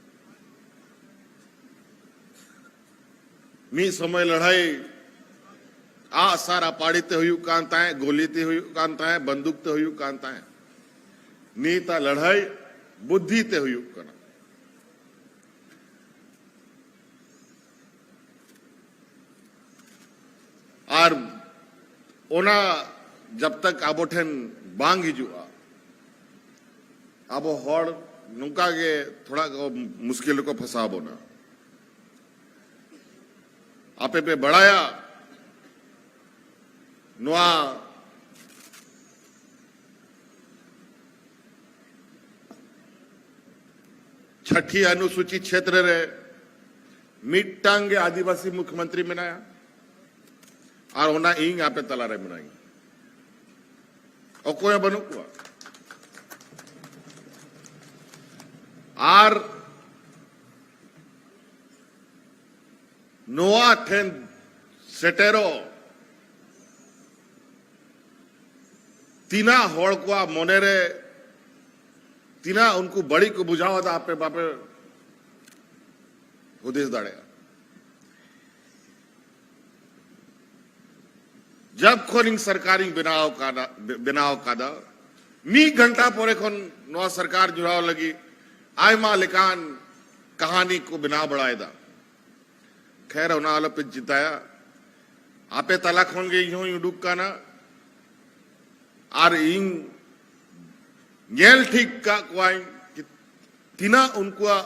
ᱢᱤᱫ ᱥᱚᱢᱚᱭ ᱞᱟᱹᱲᱦᱟᱹᱭ ᱟᱜ ᱥᱟᱨ ᱟᱯᱟᱲᱤ ᱛᱮ ᱦᱩᱭᱩᱜ ᱠᱟᱱ ᱛᱟᱦᱮᱸᱫ, ᱜᱳᱞᱤ ᱛᱮ ᱦᱩᱭᱩᱜ ᱠᱟᱱ ᱛᱟᱦᱮᱸᱫ, ᱵᱟᱱᱫᱩᱠ ᱛᱮ ᱦᱩᱭᱩᱜ ᱠᱟᱱ ᱛᱟᱦᱮᱸᱫ᱾ ᱱᱤᱛᱟᱜ ᱞᱟᱹᱲᱦᱟᱹᱭ ᱵᱩᱫᱽᱫᱷᱤ ᱛᱮ ᱦᱩᱭᱩᱜ ᱠᱟᱱᱟ᱾ ᱟᱨ ᱚᱱᱟ ᱡᱟᱵ ᱛᱟᱠ ᱟᱵᱚ ᱴᱷᱮᱱ ᱵᱟᱝ ᱦᱤᱡᱩᱜᱼᱟ, ᱟᱵᱚ ᱦᱚᱲ ᱱᱚᱝᱠᱟ ᱜᱮ ᱛᱷᱚᱲᱟ ᱠᱚ ᱢᱩᱥᱠᱤᱞ ᱨᱮᱠᱚ ᱯᱷᱟᱸᱥᱟᱣ ᱵᱚᱱᱟ᱾ ᱟᱯᱮ ᱯᱮ ᱵᱟᱲᱟᱭᱟ, ᱱᱚᱣᱟ ᱪᱷᱟᱴᱤ ᱚᱱᱩᱥᱩᱪᱤ ᱪᱷᱮᱛᱨᱚ ᱨᱮ ᱢᱤᱫᱴᱟᱝ ᱜᱮ ᱟᱹᱫᱤᱵᱟᱹᱥᱤ ᱢᱩᱠᱷᱭᱚᱢᱚᱱᱛᱨᱤ ᱢᱮᱱᱟᱭᱟ, ᱟᱨ ᱚᱱᱟ ᱤᱧ ᱟᱯᱮ ᱛᱟᱞᱟᱨᱮ ᱢᱮᱱᱟᱹᱧᱟ, ᱚᱠᱚᱭ ᱦᱚᱸ ᱵᱟᱹᱱᱩᱜ ᱠᱚᱣᱟ᱾ ᱟᱨ ᱱᱚᱣᱟ ᱴᱷᱮᱱ ᱥᱮᱴᱮᱨᱚᱜ ᱛᱤᱱᱟᱹᱜ ᱦᱚᱲ ᱠᱚᱣᱟᱜ ᱢᱚᱱᱮᱨᱮ ᱛᱤᱱᱟᱹᱜ ᱩᱱᱠᱩ ᱵᱟᱹᱲᱤᱡ ᱠᱚ ᱵᱩᱡᱷᱟᱹᱣ ᱮᱫᱟ, ᱟᱯᱮ ᱵᱟᱯᱮ ᱦᱩᱫᱤᱥ ᱫᱟᱲᱮᱭᱟᱜᱼᱟ᱾ ᱡᱟᱵ ᱠᱷᱚᱱ ᱤᱧ ᱥᱚᱨᱠᱟᱨᱤᱧ ᱵᱮᱱᱟᱣ ᱠᱟᱫᱟ, ᱵᱮᱱᱟᱣ ᱠᱟᱫᱟ, ᱢᱤᱫ ᱜᱷᱚᱱᱴᱟ ᱯᱚᱨᱮ ᱠᱷᱚᱱ ᱱᱚᱣᱟ ᱥᱚᱨᱠᱟᱨ ᱡᱩᱲᱟᱣ ᱞᱟᱹᱜᱤᱫ ᱟᱭᱢᱟ ᱞᱮᱠᱟᱱ ᱠᱟᱹᱦᱱᱤ ᱠᱚ ᱵᱮᱱᱟᱣ ᱵᱟᱲᱟᱭᱮᱫᱟ᱾ ᱠᱷᱮᱨ, ᱚᱱᱟ ᱟᱞᱚᱯᱮ ᱪᱤᱱᱛᱟᱹᱭᱟ, ᱟᱯᱮ ᱛᱟᱞᱟ ᱠᱷᱚᱱ ᱜᱮ ᱤᱧ ᱦᱚᱸᱧ ᱩᱰᱩᱠ ᱠᱟᱱᱟ᱾ ᱟᱨ ᱤᱧ ᱧᱮᱞ ᱴᱷᱤᱠ ᱠᱟᱜ ᱠᱚᱣᱟᱧ ᱠᱤ ᱛᱤᱱᱟᱹᱜ ᱩᱱᱠᱩᱣᱟᱜ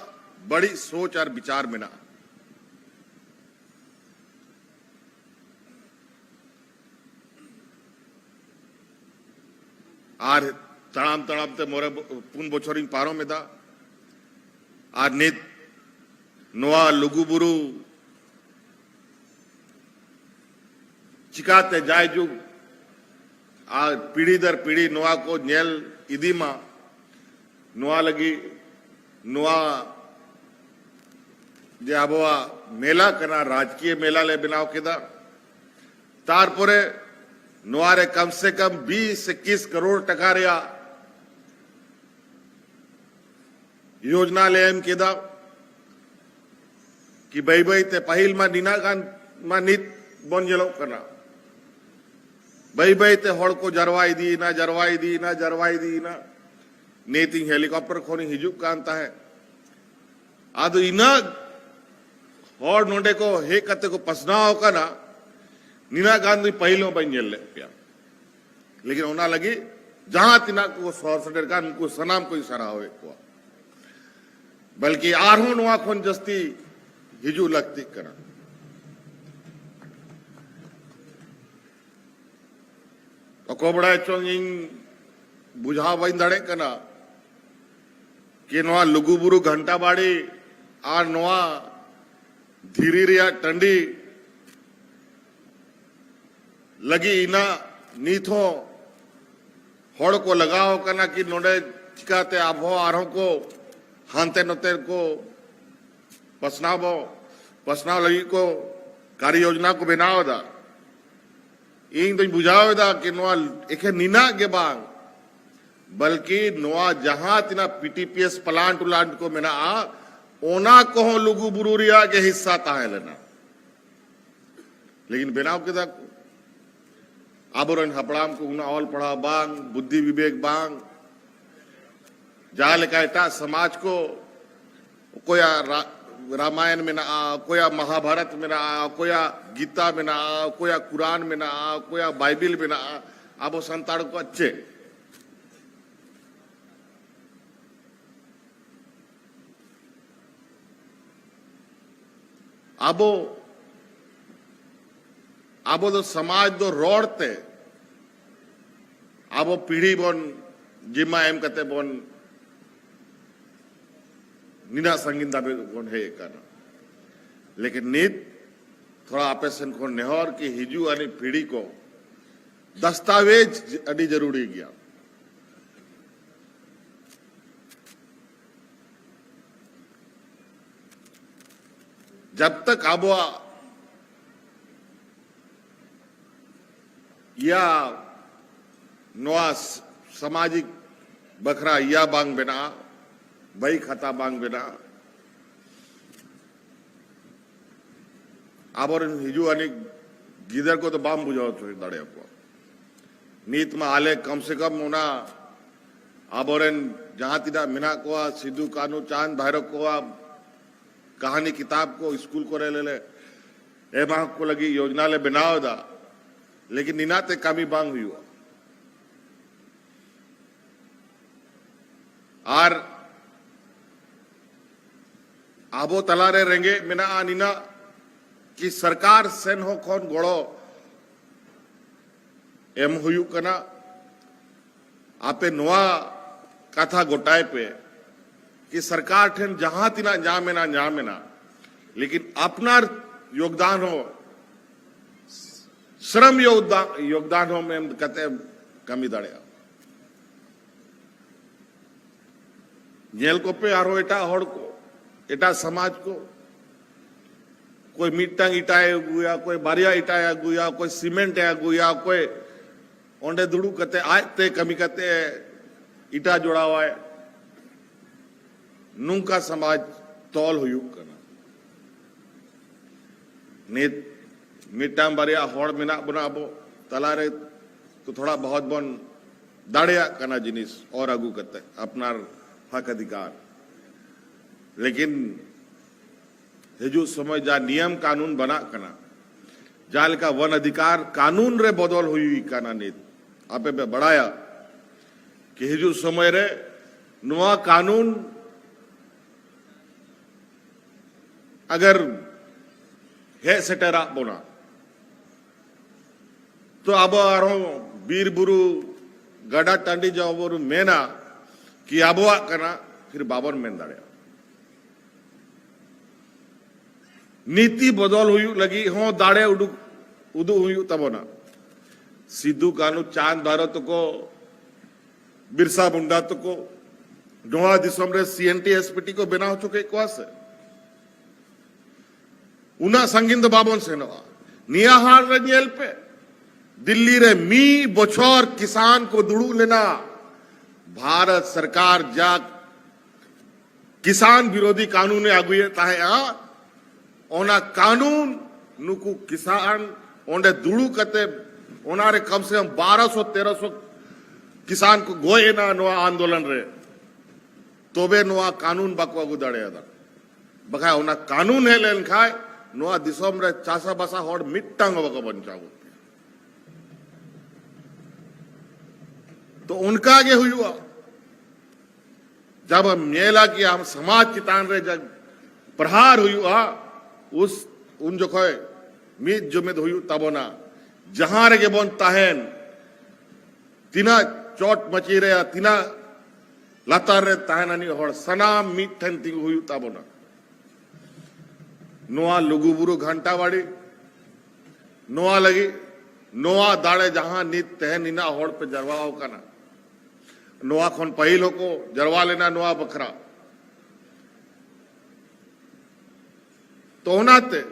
ᱵᱟᱹᱲᱤᱡ ᱥᱳᱪ ᱟᱨ ᱵᱤᱪᱟᱨ ᱢᱮᱱᱟᱜᱼᱟ᱾ ᱟᱨ ᱛᱟᱲᱟᱢ ᱛᱟᱲᱟᱢ ᱛᱮ ᱢᱚᱬᱮ ᱵᱚ-, ᱯᱩᱱ ᱵᱚᱪᱷᱚᱨᱤᱧ ᱯᱟᱨᱚᱢ ᱮᱫᱟ᱾ ᱟᱨ ᱱᱤᱛ ᱱᱚᱣᱟ ᱞᱩᱜᱩᱵᱩᱨᱩ ᱪᱤᱠᱟᱛᱮ ᱡᱟᱭᱡᱩᱜᱽ ᱟᱨ ᱯᱤᱲᱦᱤ ᱫᱟᱨ ᱯᱤᱲᱦᱤ ᱱᱚᱣᱟ ᱠᱚ ᱧᱮᱞ ᱤᱫᱤ ᱢᱟ, ᱱᱚᱣᱟ ᱞᱟᱹᱜᱤᱫ ᱱᱚᱣᱟ ᱡᱮ ᱟᱵᱚᱣᱟᱜ ᱢᱮᱞᱟ ᱠᱟᱱᱟ, ᱨᱟᱡᱽᱠᱤᱭᱟᱹ ᱢᱮᱞᱟ ᱞᱮ ᱵᱮᱱᱟᱣ ᱠᱮᱫᱟ᱾ ᱛᱟᱨᱯᱚᱨᱮ ᱱᱚᱣᱟ ᱨᱮ ᱠᱚᱢ ᱥᱮ ᱠᱚᱢ ᱵᱤᱥ ᱤᱠᱠᱤᱥ ᱠᱟᱨᱳᱲ ᱴᱟᱠᱟ ᱨᱮᱭᱟᱜ ᱭᱳᱡᱽᱱᱟ ᱞᱮ ᱮᱢ ᱠᱮᱫᱟ ᱠᱤ ᱵᱟᱹᱭ ᱵᱟᱹᱭ ᱛᱮ, ᱯᱟᱹᱦᱤᱞ ᱢᱟ ᱱᱤᱱᱟᱹᱜ ᱜᱟᱱ ᱢᱟ ᱱᱤᱛ ᱵᱚᱱ ᱧᱮᱞᱚᱜ ᱠᱟᱱᱟ, ᱵᱟᱹᱭ ᱵᱟᱹᱭ ᱛᱮ ᱦᱚᱲ ᱠᱚ ᱡᱟᱨᱣᱟ ᱤᱫᱤᱭᱮᱱᱟ, ᱡᱟᱨᱣᱟ ᱤᱫᱤᱭᱮᱱᱟ, ᱡᱟᱨᱣᱟ ᱤᱫᱤᱭᱮᱱᱟ᱾ ᱱᱤᱛ ᱤᱧ ᱦᱮᱞᱤᱠᱚᱯᱴᱟᱨ ᱠᱷᱚᱱᱤᱧ ᱦᱤᱡᱩᱜ ᱠᱟᱱ ᱛᱟᱦᱮᱸᱫ᱾ ᱟᱫᱚ ᱤᱱᱟᱹᱜ ᱦᱚᱲ ᱱᱚᱰᱮ ᱠᱚ ᱦᱮᱡ ᱠᱟᱛᱮ ᱠᱚ ᱯᱟᱥᱱᱟᱣ ᱟᱠᱟᱱᱟ, ᱱᱤᱱᱟᱹᱜ ᱜᱟᱱ ᱫᱚ ᱯᱟᱹᱦᱤᱞ ᱦᱚᱸ ᱵᱟᱹᱧ ᱧᱮᱞ ᱞᱮᱫ ᱯᱮᱭᱟ᱾ ᱞᱮᱠᱤᱱ ᱚᱱᱟ ᱞᱟᱹᱜᱤᱫ ᱡᱟᱦᱟᱸ ᱛᱤᱱᱟᱹᱜ ᱠᱚ ᱥᱚᱦᱚᱨ ᱥᱮᱴᱮᱨ ᱠᱟᱱ, ᱩᱱᱠᱩ ᱥᱟᱱᱟᱢ ᱠᱚᱧ ᱥᱟᱨᱦᱟᱣᱮᱫ ᱠᱚᱣᱟ᱾ ᱵᱚᱞᱠᱤ ᱟᱨᱦᱚᱸ ᱱᱚᱣᱟ ᱠᱷᱚᱱ ᱡᱟᱹᱥᱛᱤ ᱦᱤᱡᱩᱜ ᱞᱟᱹᱠᱛᱤᱜ ᱠᱟᱱᱟ᱾ ᱚᱠᱚᱭ ᱵᱟᱲᱟᱭ ᱪᱚᱝ, ᱤᱧ ᱵᱩᱡᱷᱟᱹᱣ ᱵᱟᱹᱧ ᱫᱟᱲᱮᱭᱟᱜ ᱠᱟᱱᱟ ᱠᱤ ᱱᱚᱣᱟ ᱞᱩᱜᱩᱵᱩᱨᱩ ᱜᱷᱟᱱᱴᱟ ᱵᱟᱲᱤ ᱟᱨ ᱱᱚᱣᱟ ᱫᱷᱤᱨᱤ ᱨᱮᱭᱟᱜ ᱴᱟᱺᱰᱤ ᱞᱟᱹᱜᱤᱫ ᱤᱱᱟᱹᱜ ᱱᱤᱛ ᱦᱚᱸ ᱦᱚᱲ ᱠᱚ ᱞᱟᱜᱟᱣ ᱟᱠᱟᱱᱟ ᱠᱤ ᱱᱚᱰᱮ ᱪᱤᱠᱟᱛᱮ ᱟᱵᱚ ᱟᱨᱦᱚᱸ ᱠᱚ ᱦᱟᱱᱛᱮ ᱱᱚᱛᱮ ᱠᱚ ᱯᱟᱥᱱᱟᱣ ᱵᱚ ᱯᱟᱥᱱᱟᱣ ᱞᱟᱹᱜᱤᱫ ᱠᱚ ᱠᱟᱨᱭᱚ ᱭᱳᱡᱽᱱᱟ ᱠᱚ ᱵᱮᱱᱟᱣ ᱮᱫᱟ᱾ ᱤᱧ ᱫᱚᱧ ᱵᱩᱡᱷᱟᱹᱣ ᱮᱫᱟ ᱠᱤ ᱱᱚᱣᱟ ᱮᱠᱷᱮᱱ ᱱᱤᱱᱟᱜ ᱜᱮ ᱵᱟᱝ, ᱵᱚᱞᱠᱤ ᱱᱚᱣᱟ ᱡᱟᱦᱟᱸ ᱛᱤᱱᱟᱹᱜ P T P S plant ᱩᱞᱟᱱᱴ ᱠᱚ ᱢᱮᱱᱟᱜᱼᱟ, ᱚᱱᱟ ᱠᱚᱦᱚᱸ ᱞᱩᱜᱩ ᱵᱩᱨᱩ ᱨᱮᱭᱟᱜ ᱜᱮ ᱦᱤᱥᱥᱟ ᱛᱟᱦᱮᱸ ᱞᱮᱱᱟ, ᱞᱮᱠᱤᱱ ᱵᱮᱱᱟᱣ ᱠᱮᱫᱟ ᱠᱚ᱾ ᱟᱵᱚᱨᱮᱱ ᱦᱟᱯᱲᱟᱢ ᱠᱚ ᱩᱱᱟᱹᱜ ᱚᱞ ᱯᱟᱲᱦᱟᱣ ᱵᱟᱝ, ᱵᱩᱫᱽᱫᱷᱤ ᱵᱤᱵᱮᱠ ᱵᱟᱝ, ᱡᱟᱦᱟᱸ ᱞᱮᱠᱟ ᱮᱴᱟᱜ ᱥᱚᱢᱟᱡᱽ ᱠᱚ, ᱚᱠᱚᱭᱟᱜ ᱨᱟ-, ᱨᱟᱢᱟᱭᱚᱱ ᱢᱮᱱᱟᱜᱼᱟ, ᱚᱠᱚᱭᱟᱜ ᱢᱚᱦᱟᱵᱷᱟᱨᱚᱛ ᱢᱮᱱᱟᱜᱼᱟ, ᱚᱠᱚᱭᱟᱜ ᱜᱤᱛᱟ ᱢᱮᱱᱟᱜᱼᱟ, ᱚᱠᱚᱭᱟᱜ ᱠᱩᱨᱟᱱ ᱢᱮᱱᱟᱜᱼᱟ, ᱚᱠᱚᱭᱟᱜ ᱵᱟᱭᱵᱮᱞ ᱢᱮᱱᱟᱜᱼᱟ, ᱟᱵᱚ ᱥᱟᱱᱛᱟᱲ ᱠᱚᱣᱟᱜ ᱪᱮᱫ? ᱟᱵᱚ, ᱟᱵᱚ ᱫᱚ ᱥᱚᱢᱟᱡᱽ ᱫᱚ ᱨᱚᱲ ᱛᱮ ᱟᱵᱚ ᱯᱤᱲᱦᱤ ᱵᱚᱱ ᱡᱤᱢᱟ ᱮᱢ ᱠᱟᱛᱮ ᱵᱚᱱ ᱱᱤᱱᱟᱜ ᱥᱟᱺᱜᱤᱧ ᱫᱷᱟᱹᱵᱤᱡ ᱵᱚᱱ ᱦᱮᱡ ᱟᱠᱟᱱᱟ᱾ ᱞᱮᱠᱤᱱ ᱱᱤᱛ ᱛᱷᱚᱲᱟ ᱟᱯᱮ ᱥᱮᱱ ᱠᱷᱚᱱ ᱱᱮᱦᱚᱨ ᱠᱤ ᱦᱤᱡᱩᱜ ᱟᱹᱱᱤᱡ ᱯᱤᱲᱦᱤ ᱠᱚ ᱫᱟᱥᱛᱟᱣᱮᱡᱽ ᱟᱹᱰᱤ ᱡᱟᱹᱨᱩᱲᱤ ᱜᱮᱭᱟ᱾ ᱡᱟᱵ ᱛᱟᱠ ᱟᱵᱚᱣᱟᱜ ᱤᱭᱟ ᱱᱚᱣᱟ ᱥᱟᱢᱟᱡᱤᱠ ᱵᱟᱠᱷᱨᱟ ᱤᱭᱟ ᱵᱟᱝ ᱵᱮᱱᱟᱜᱼᱟ, ᱵᱟᱭ ᱠᱷᱟᱛᱟ ᱵᱟᱝ ᱵᱮᱱᱟᱜᱼᱟ, ᱟᱵᱚᱨᱮᱱ ᱦᱤᱡᱩᱜ ᱟᱹᱱᱤᱡ ᱜᱤᱫᱟᱹᱨ ᱠᱚᱫᱚ ᱵᱟᱢ ᱵᱩᱡᱷᱟᱹᱣ ᱦᱚᱪᱚ ᱫᱟᱲᱮᱭᱟᱠᱚᱣᱟ᱾ ᱱᱤᱛ ᱢᱟ ᱟᱞᱮ ᱠᱚᱢ ᱥᱮ ᱠᱚᱢ ᱚᱱᱟ ᱟᱵᱚᱨᱮᱱ ᱡᱟᱦᱟᱸ ᱛᱤᱱᱟᱹᱜ ᱢᱮᱱᱟᱜ ᱠᱚᱣᱟ, ᱥᱤᱫᱩ, ᱠᱟᱹᱱᱦᱩ, ᱪᱟᱸᱫᱽ, ᱵᱷᱟᱭᱨᱚ ᱠᱚᱣᱟᱜ ᱠᱟᱹᱦᱱᱤ ᱠᱤᱛᱟᱵ ᱠᱚ ᱥᱠᱩᱞ ᱠᱚᱨᱮ ᱞᱮ ᱮᱢᱟ ᱠᱚ ᱞᱟᱹᱜᱤᱫ ᱭᱳᱡᱽᱱᱟ ᱞᱮ ᱵᱮᱱᱟᱣ ᱮᱫᱟ, ᱞᱮᱠᱤᱱ ᱱᱤᱱᱟᱜ ᱛᱮ ᱠᱟᱹᱢᱤ ᱵᱟᱝ ᱦᱩᱭᱩᱜᱼᱟ᱾ ᱟᱨ ᱟᱵᱚ ᱛᱟᱞᱟᱨᱮ ᱨᱮᱸᱜᱮᱡ ᱢᱮᱱᱟᱜᱼᱟ ᱱᱤᱱᱟᱜ ᱠᱤ ᱥᱚᱨᱠᱟᱨ ᱥᱮᱱ ᱦᱚᱸ ᱠᱷᱚᱱ ᱜᱚᱲᱚ ᱮᱢ ᱦᱩᱭᱩᱜ ᱠᱟᱱᱟ᱾ ᱟᱯᱮ ᱱᱚᱣᱟ ᱠᱟᱛᱷᱟ ᱜᱚᱴᱟᱭ ᱯᱮ ᱠᱤ ᱥᱚᱨᱠᱟᱨ ᱴᱷᱮᱱ ᱡᱟᱦᱟᱸ ᱛᱤᱱᱟᱜ ᱧᱟᱢ ᱮᱱᱟ, ᱧᱟᱢ ᱮᱱᱟ, ᱞᱮᱠᱤᱱ ᱟᱯᱱᱟᱨ ᱭᱳᱜᱽᱫᱟᱱ ᱦᱚᱸ, ᱥᱨᱚᱢ ᱭᱳᱜᱽᱫᱟᱱ, ᱭᱳᱜᱽᱫᱟᱱ ᱦᱚᱸ ᱮᱢ ᱠᱟᱛᱮ ᱠᱟᱹᱢᱤ ᱫᱟᱲᱮᱭᱟᱜᱼᱟ᱾ ᱧᱮᱞ ᱠᱚᱯᱮ ᱟᱨᱦᱚᱸ ᱮᱴᱟᱜ ᱦᱚᱲ ᱠᱚ, ᱮᱴᱟᱜ ᱥᱚᱢᱟᱡᱽ ᱠᱚ, ᱚᱠᱚᱭ ᱢᱤᱫᱴᱟᱝ ᱤᱴᱟᱭ ᱟᱹᱜᱩᱭᱟ, ᱚᱠᱚᱭ ᱵᱟᱨᱭᱟ ᱤᱴᱟᱭ ᱟᱹᱜᱩᱭᱟ, ᱚᱠᱚᱭ ᱥᱤᱢᱮᱱᱴ ᱮ ᱟᱹᱜᱩᱭᱟ, ᱚᱠᱚᱭ ᱚᱸᱰᱮ ᱫᱩᱲᱩᱵ ᱠᱟᱛᱮ ᱟᱡᱛᱮ ᱠᱟᱹᱢᱤ ᱠᱟᱛᱮ ᱤᱴᱟ ᱡᱚᱲᱟᱣᱟᱭ᱾ ᱱᱚᱝᱠᱟ ᱥᱚᱢᱟᱡᱽ ᱛᱚᱞ ᱦᱩᱭᱩᱜ ᱠᱟᱱᱟ᱾ ᱱᱤᱛ ᱢᱤᱫᱴᱟᱝ ᱵᱟᱨᱭᱟ ᱦᱚᱲ ᱢᱮᱱᱟᱜ ᱵᱚᱱᱟ ᱟᱵᱚ ᱛᱟᱞᱟᱨᱮ, ᱛᱚ ᱛᱷᱚᱲᱟ ᱵᱚᱦᱚᱛ ᱵᱚᱱ ᱫᱟᱲᱮᱭᱟᱜ ᱠᱟᱱᱟ ᱡᱤᱱᱤᱥ ᱚᱨ ᱟᱹᱜᱩ ᱠᱟᱛᱮ ᱟᱯᱱᱟᱨ ᱦᱚᱠ ᱚᱫᱷᱤᱠᱟᱨ᱾ ᱞᱮᱠᱤᱱ ᱦᱤᱡᱩᱜ ᱥᱚᱢᱚᱭ ᱡᱟ ᱱᱤᱭᱚᱢ ᱠᱟᱹᱱᱩᱱ ᱵᱟᱱᱟᱜ ᱠᱟᱱᱟ, ᱡᱟᱦᱟᱸ ᱞᱮᱠᱟ ᱵᱚᱱ ᱚᱫᱷᱤᱠᱟᱨ ᱠᱟᱹᱱᱩᱱ ᱨᱮ ᱵᱚᱫᱚᱞ ᱦᱩᱭ ᱠᱟᱱᱟ ᱱᱤᱛ, ᱟᱯᱮ ᱯᱮ ᱵᱟᱲᱟᱭᱟ ᱠᱤ ᱦᱤᱡᱩᱜ ᱥᱚᱢᱚᱭ ᱨᱮ ᱱᱚᱣᱟ ᱠᱟᱹᱱᱩᱱ ᱟᱜᱟᱨ ᱦᱮᱡ ᱥᱮᱴᱮᱨᱟᱜ ᱵᱚᱱᱟ, ᱛᱚ ᱟᱵᱚ ᱟᱨᱦᱚᱸ ᱵᱤᱨ ᱵᱩᱨᱩ, ᱜᱟᱰᱟ ᱴᱟᱺᱰᱤ ᱡᱟᱦᱟᱸ ᱵᱚᱱ ᱢᱮᱱᱟ ᱠᱤ ᱟᱵᱚᱣᱟᱜ ᱠᱟᱱᱟ, ᱯᱷᱤᱨ ᱵᱟᱵᱚᱱ ᱢᱮᱱ ᱫᱟᱲᱮᱭᱟᱜᱼᱟ᱾ ᱱᱤᱛᱤ ᱵᱚᱫᱚᱞ ᱦᱩᱭᱩᱜ ᱞᱟᱹᱜᱤᱫ ᱦᱚᱸ ᱫᱟᱲᱮ ᱩᱰᱩᱠ, ᱩᱫᱩᱜ ᱦᱩᱭᱩᱜ ᱛᱟᱵᱚᱱᱟ᱾ ᱥᱤᱫᱩ, ᱠᱟᱹᱱᱦᱩ, ᱪᱟᱸᱫᱽ, ᱵᱷᱟᱭᱨᱚ ᱛᱟᱠᱚ, ᱵᱤᱨᱥᱟ ᱢᱩᱱᱰᱟ ᱛᱟᱠᱚ ᱱᱚᱣᱟ ᱫᱤᱥᱚᱢ ᱨᱮ ᱥᱤ N T S P T ᱠᱚ ᱵᱮᱱᱟᱣ ᱦᱚᱪᱚ ᱠᱮᱫ ᱠᱚᱣᱟ ᱥᱮ? ᱩᱱᱟᱹᱜ ᱥᱟᱺᱜᱤᱧ ᱫᱚ ᱵᱟᱵᱚᱱ ᱥᱮᱱᱚᱜᱼᱟ᱾ ᱱᱤᱭᱟᱹ ᱦᱟᱞ ᱨᱮ ᱧᱮᱞ ᱯᱮ, ᱫᱤᱞᱞᱤ ᱨᱮ ᱢᱤᱫ ᱵᱚᱪᱷᱚᱨ ᱠᱤᱥᱟᱱ ᱠᱚ ᱫᱩᱲᱩᱵ ᱞᱮᱱᱟ᱾ ᱵᱷᱟᱨᱚᱛ ᱥᱚᱨᱠᱟᱨ ᱡᱟ ᱠᱤᱥᱟᱱ ᱵᱤᱨᱳᱫᱷᱤ ᱠᱟᱹᱱᱩᱱᱮ ᱟᱹᱜᱩᱭᱮᱫ ᱛᱟᱦᱮᱸᱫᱼᱟ, ᱚᱱᱟ ᱠᱟᱹᱱᱩᱱ ᱱᱩᱠᱩ ᱠᱤᱥᱟᱱ ᱚᱸᱰᱮ ᱫᱩᱲᱩᱵ ᱠᱟᱛᱮ ᱚᱱᱟᱨᱮ ᱠᱚᱢ ᱥᱮ ᱠᱚᱢ ᱵᱟᱨᱚᱥᱚ ᱛᱮᱨᱚᱥᱚ ᱠᱤᱥᱟᱱ ᱠᱚ ᱜᱚᱡ ᱮᱱᱟ ᱱᱚᱣᱟ ᱟᱱᱫᱳᱞᱚᱱ ᱨᱮ᱾ ᱛᱚᱵᱮ ᱱᱚᱣᱟ ᱠᱟᱹᱱᱩᱱ ᱵᱟᱠᱚ ᱟᱹᱜᱩ ᱫᱟᱲᱮᱭᱟᱫᱟ᱾ ᱵᱟᱠᱷᱟᱡ ᱚᱱᱟ ᱠᱟᱹᱱᱩᱱ ᱦᱮᱡ ᱞᱮᱱᱠᱷᱟᱡ ᱱᱚᱣᱟ ᱫᱤᱥᱚᱢ ᱨᱮ ᱪᱟᱥᱟᱵᱟᱥᱟ ᱦᱚᱲ ᱢᱤᱫᱴᱟᱝ ᱦᱚᱸ ᱵᱟᱠᱚ ᱵᱟᱧᱪᱟᱣ ᱠᱚᱜ ᱠᱮᱭᱟ᱾ ᱛᱚ ᱚᱱᱠᱟ ᱜᱮ ᱦᱩᱭᱩᱜᱼᱟ᱾ ᱡᱟᱵ ᱟᱢ ᱧᱮᱞᱟ ᱠᱤ ᱟᱢ ᱥᱚᱢᱟᱡᱽ ᱪᱮᱛᱟᱱ ᱨᱮ ᱡᱟᱵ ᱯᱨᱚᱦᱟᱨ ᱦᱩᱭᱩᱜᱼᱟ, ᱩᱥ, ᱩᱱ ᱡᱚᱠᱷᱚᱡ ᱢᱤᱫ ᱡᱩᱢᱤᱫ ᱦᱩᱭᱩᱜ ᱛᱟᱵᱚᱱᱟ᱾ ᱡᱟᱦᱟᱸ ᱨᱮᱜᱮ ᱵᱚᱱ ᱛᱟᱦᱮᱱ, ᱛᱤᱱᱟᱹᱜ ᱪᱚᱴ ᱢᱟᱹᱪᱤ ᱨᱮ, ᱛᱤᱱᱟᱹᱜ ᱞᱟᱛᱟᱨ ᱨᱮ ᱛᱟᱦᱮᱱ ᱟᱹᱱᱤᱡ ᱦᱚᱲ, ᱥᱟᱱᱟᱢ ᱢᱤᱫ ᱴᱷᱮᱱ ᱛᱤᱸᱜᱩ ᱦᱩᱭᱩᱜ ᱛᱟᱵᱚᱱᱟ᱾ ᱱᱚᱣᱟ ᱞᱩᱜᱩᱵᱩᱨᱩ ᱜᱷᱟᱱᱴᱟ ᱵᱟᱲᱤ, ᱱᱚᱣᱟ ᱞᱟᱹᱜᱤᱫ, ᱱᱚᱣᱟ ᱫᱟᱲᱮ ᱡᱟᱦᱟᱸ ᱱᱤᱛ ᱛᱮᱦᱮᱧ ᱱᱤᱱᱟᱹᱜ ᱦᱚᱲ ᱯᱮ ᱡᱟᱨᱣᱟ ᱟᱠᱟᱱᱟ, ᱱᱚᱣᱟ ᱠᱷᱚᱱ ᱯᱟᱹᱦᱤᱞ ᱦᱚᱸᱠᱚ ᱡᱟᱨᱣᱟ ᱞᱮᱱᱟ ᱱᱚᱣᱟ ᱵᱟᱠᱷᱨᱟ᱾ ᱛᱚ ᱚᱱᱟᱛᱮ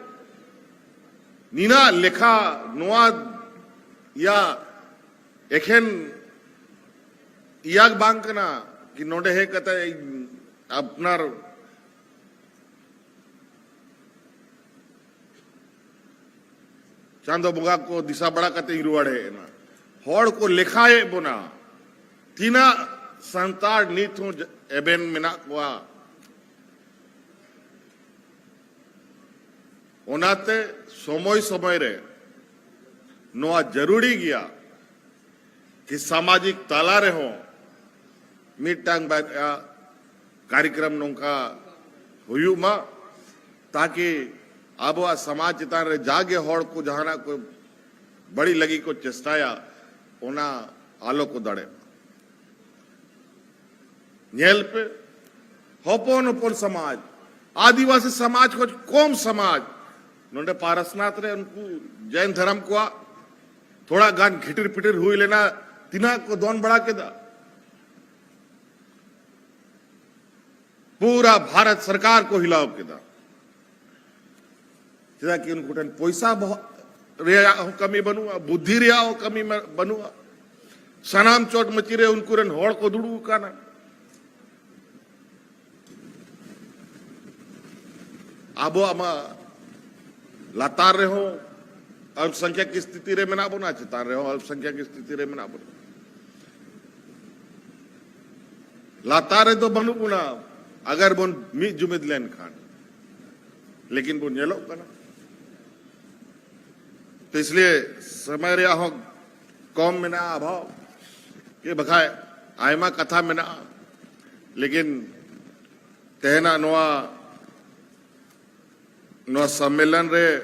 ᱱᱤᱱᱟᱜ ᱞᱮᱠᱷᱟ ᱱᱚᱣᱟ ᱭᱟ ᱮᱠᱷᱮᱱ ᱤᱭᱟᱜ ᱵᱟᱝ ᱠᱟᱱᱟ ᱠᱤ ᱱᱚᱰᱮ ᱦᱮᱡ ᱠᱟᱛᱮ ᱤᱧ ᱟᱯᱱᱟᱨ ᱪᱟᱸᱫᱚ ᱵᱚᱸᱜᱟ ᱠᱚ ᱫᱤᱥᱟᱹ ᱵᱟᱲᱟ ᱠᱟᱛᱮ ᱤᱧ ᱨᱩᱣᱟᱹᱲ ᱦᱮᱡ ᱮᱱᱟ᱾ ᱦᱚᱲ ᱠᱚ ᱞᱮᱠᱷᱟᱭᱮᱫ ᱵᱚᱱᱟ, ᱛᱤᱱᱟᱹᱜ ᱥᱟᱱᱛᱟᱲ ᱱᱤᱛ ᱦᱚᱸ ᱮᱵᱷᱮᱱ ᱢᱮᱱᱟᱜ ᱠᱚᱣᱟ᱾ ᱚᱱᱟᱛᱮ ᱥᱚᱢᱚᱭ ᱥᱚᱢᱚᱭ ᱨᱮ ᱱᱚᱣᱟ ᱡᱟᱹᱨᱩᱲᱤ ᱜᱮᱭᱟ ᱠᱤ ᱥᱟᱢᱟᱡᱤᱠ ᱛᱟᱞᱟ ᱨᱮᱦᱚᱸ ᱢᱤᱫᱴᱟᱝ ᱵᱟᱨᱭᱟ ᱠᱟᱨᱭᱚᱠᱨᱚᱢ ᱱᱚᱝᱠᱟ ᱦᱩᱭᱩᱜ ᱢᱟ, ᱛᱟᱠᱤ ᱟᱵᱚᱣᱟᱜ ᱥᱚᱢᱟᱡᱽ ᱪᱮᱛᱟᱱ ᱨᱮ ᱡᱟᱜᱮ ᱦᱚᱲ ᱠᱚ ᱡᱟᱦᱟᱱᱟᱜ ᱠᱚ ᱵᱟᱹᱲᱤᱡ ᱞᱟᱹᱜᱤᱫ ᱠᱚ ᱪᱮᱥᱴᱟᱭᱟ, ᱚᱱᱟ ᱟᱞᱚ ᱠᱚ ᱫᱟᱲᱮᱜ ᱢᱟ᱾ ᱧᱮᱞ ᱯᱮ, ᱦᱚᱯᱚᱱ ᱦᱚᱯᱚᱱ ᱥᱚᱢᱟᱡᱽ, ᱟᱹᱫᱤᱵᱟᱹᱥᱤ ᱥᱚᱢᱟᱡᱽ ᱠᱷᱚᱱ ᱠᱚᱢ ᱥᱚᱢᱟᱡᱽ, ᱱᱚᱰᱮ ᱯᱟᱨᱟᱥᱱᱟᱛᱷ ᱨᱮ ᱩᱱᱠᱩ ᱡᱮᱱ ᱫᱷᱚᱨᱚᱢ ᱠᱚᱣᱟᱜ ᱛᱷᱚᱲᱟ ᱜᱟᱱ ᱜᱷᱤᱴᱤᱨ ᱯᱤᱴᱤᱨ ᱦᱩᱭ ᱞᱮᱱᱟ, ᱛᱤᱱᱟᱹᱜ ᱠᱚ ᱫᱚᱱ ᱵᱟᱲᱟ ᱠᱮᱫᱟ᱾ ᱯᱩᱨᱟ ᱵᱷᱟᱨᱚᱛ ᱥᱚᱨᱠᱟᱨ ᱠᱚ ᱦᱤᱞᱟᱣ ᱠᱮᱫᱟ᱾ ᱪᱮᱫᱟᱜ ᱠᱤ ᱩᱱᱠᱩ ᱴᱷᱮᱱ ᱯᱚᱭᱥᱟ ᱵᱚᱦᱚᱜ ᱨᱮᱭᱟᱜ ᱦᱚᱸ ᱠᱟᱹᱢᱤ ᱵᱟᱹᱱᱩᱜᱼᱟ, ᱵᱩᱫᱽᱫᱷᱤ ᱨᱮᱭᱟᱜ ᱦᱚᱸ ᱠᱟᱹᱢᱤ ᱢᱟ-, ᱵᱟᱹᱱᱩᱜᱼᱟ᱾ ᱥᱟᱱᱟᱢ ᱪᱚᱴ ᱢᱟᱹᱪᱤ ᱨᱮ ᱩᱱᱠᱩ ᱨᱮᱱ ᱦᱚᱲ ᱠᱚ ᱫᱩᱲᱩᱵ ᱟᱠᱟᱱᱟ᱾ ᱟᱵᱚᱣᱟᱜ ᱢᱟ ᱞᱟᱛᱟᱨ ᱨᱮᱦᱚᱸ ᱚᱞᱯᱥᱚᱝᱠᱷᱭᱟ ᱠᱤ ᱥᱛᱷᱤᱛᱤ ᱨᱮ ᱢᱮᱱᱟᱜ ᱵᱚᱱᱟ, ᱪᱮᱛᱟᱱ ᱨᱮᱦᱚᱸ ᱚᱞᱯᱥᱚᱝᱠᱷᱭᱟ ᱠᱤ ᱥᱛᱷᱤᱛᱤ ᱨᱮ ᱢᱮᱱᱟᱜ ᱵᱚᱱᱟ᱾ ᱞᱟᱛᱟᱨ ᱨᱮᱫᱚ ᱵᱟᱹᱱᱩᱜ ᱵᱚᱱᱟ, ᱟᱜᱟᱨ ᱵᱚᱱ ᱢᱤᱫ ᱡᱩᱢᱤᱫ ᱞᱮᱱᱠᱷᱟᱱ, ᱞᱮᱠᱤᱱ ᱵᱚᱱ ᱧᱮᱞᱚᱜ ᱠᱟᱱᱟ᱾ ᱛᱚ ᱤᱥᱞᱤᱭᱮ ᱥᱚᱢᱚᱭ ᱨᱮᱭᱟᱜ ᱦᱚᱸ ᱠᱚᱢ ᱢᱮᱱᱟᱜᱼᱟ, ᱚᱵᱷᱟᱵᱽ ᱜᱮ, ᱵᱟᱠᱷᱟᱡ ᱟᱭᱢᱟ ᱠᱟᱛᱷᱟ ᱢᱮᱱᱟᱜᱼᱟ, ᱞᱮᱠᱤᱱ ᱛᱮᱦᱮᱧᱟᱜ ᱱᱚᱣᱟ, ᱱᱚᱣᱟ ᱥᱚᱢᱢᱮᱞᱚᱱ ᱨᱮ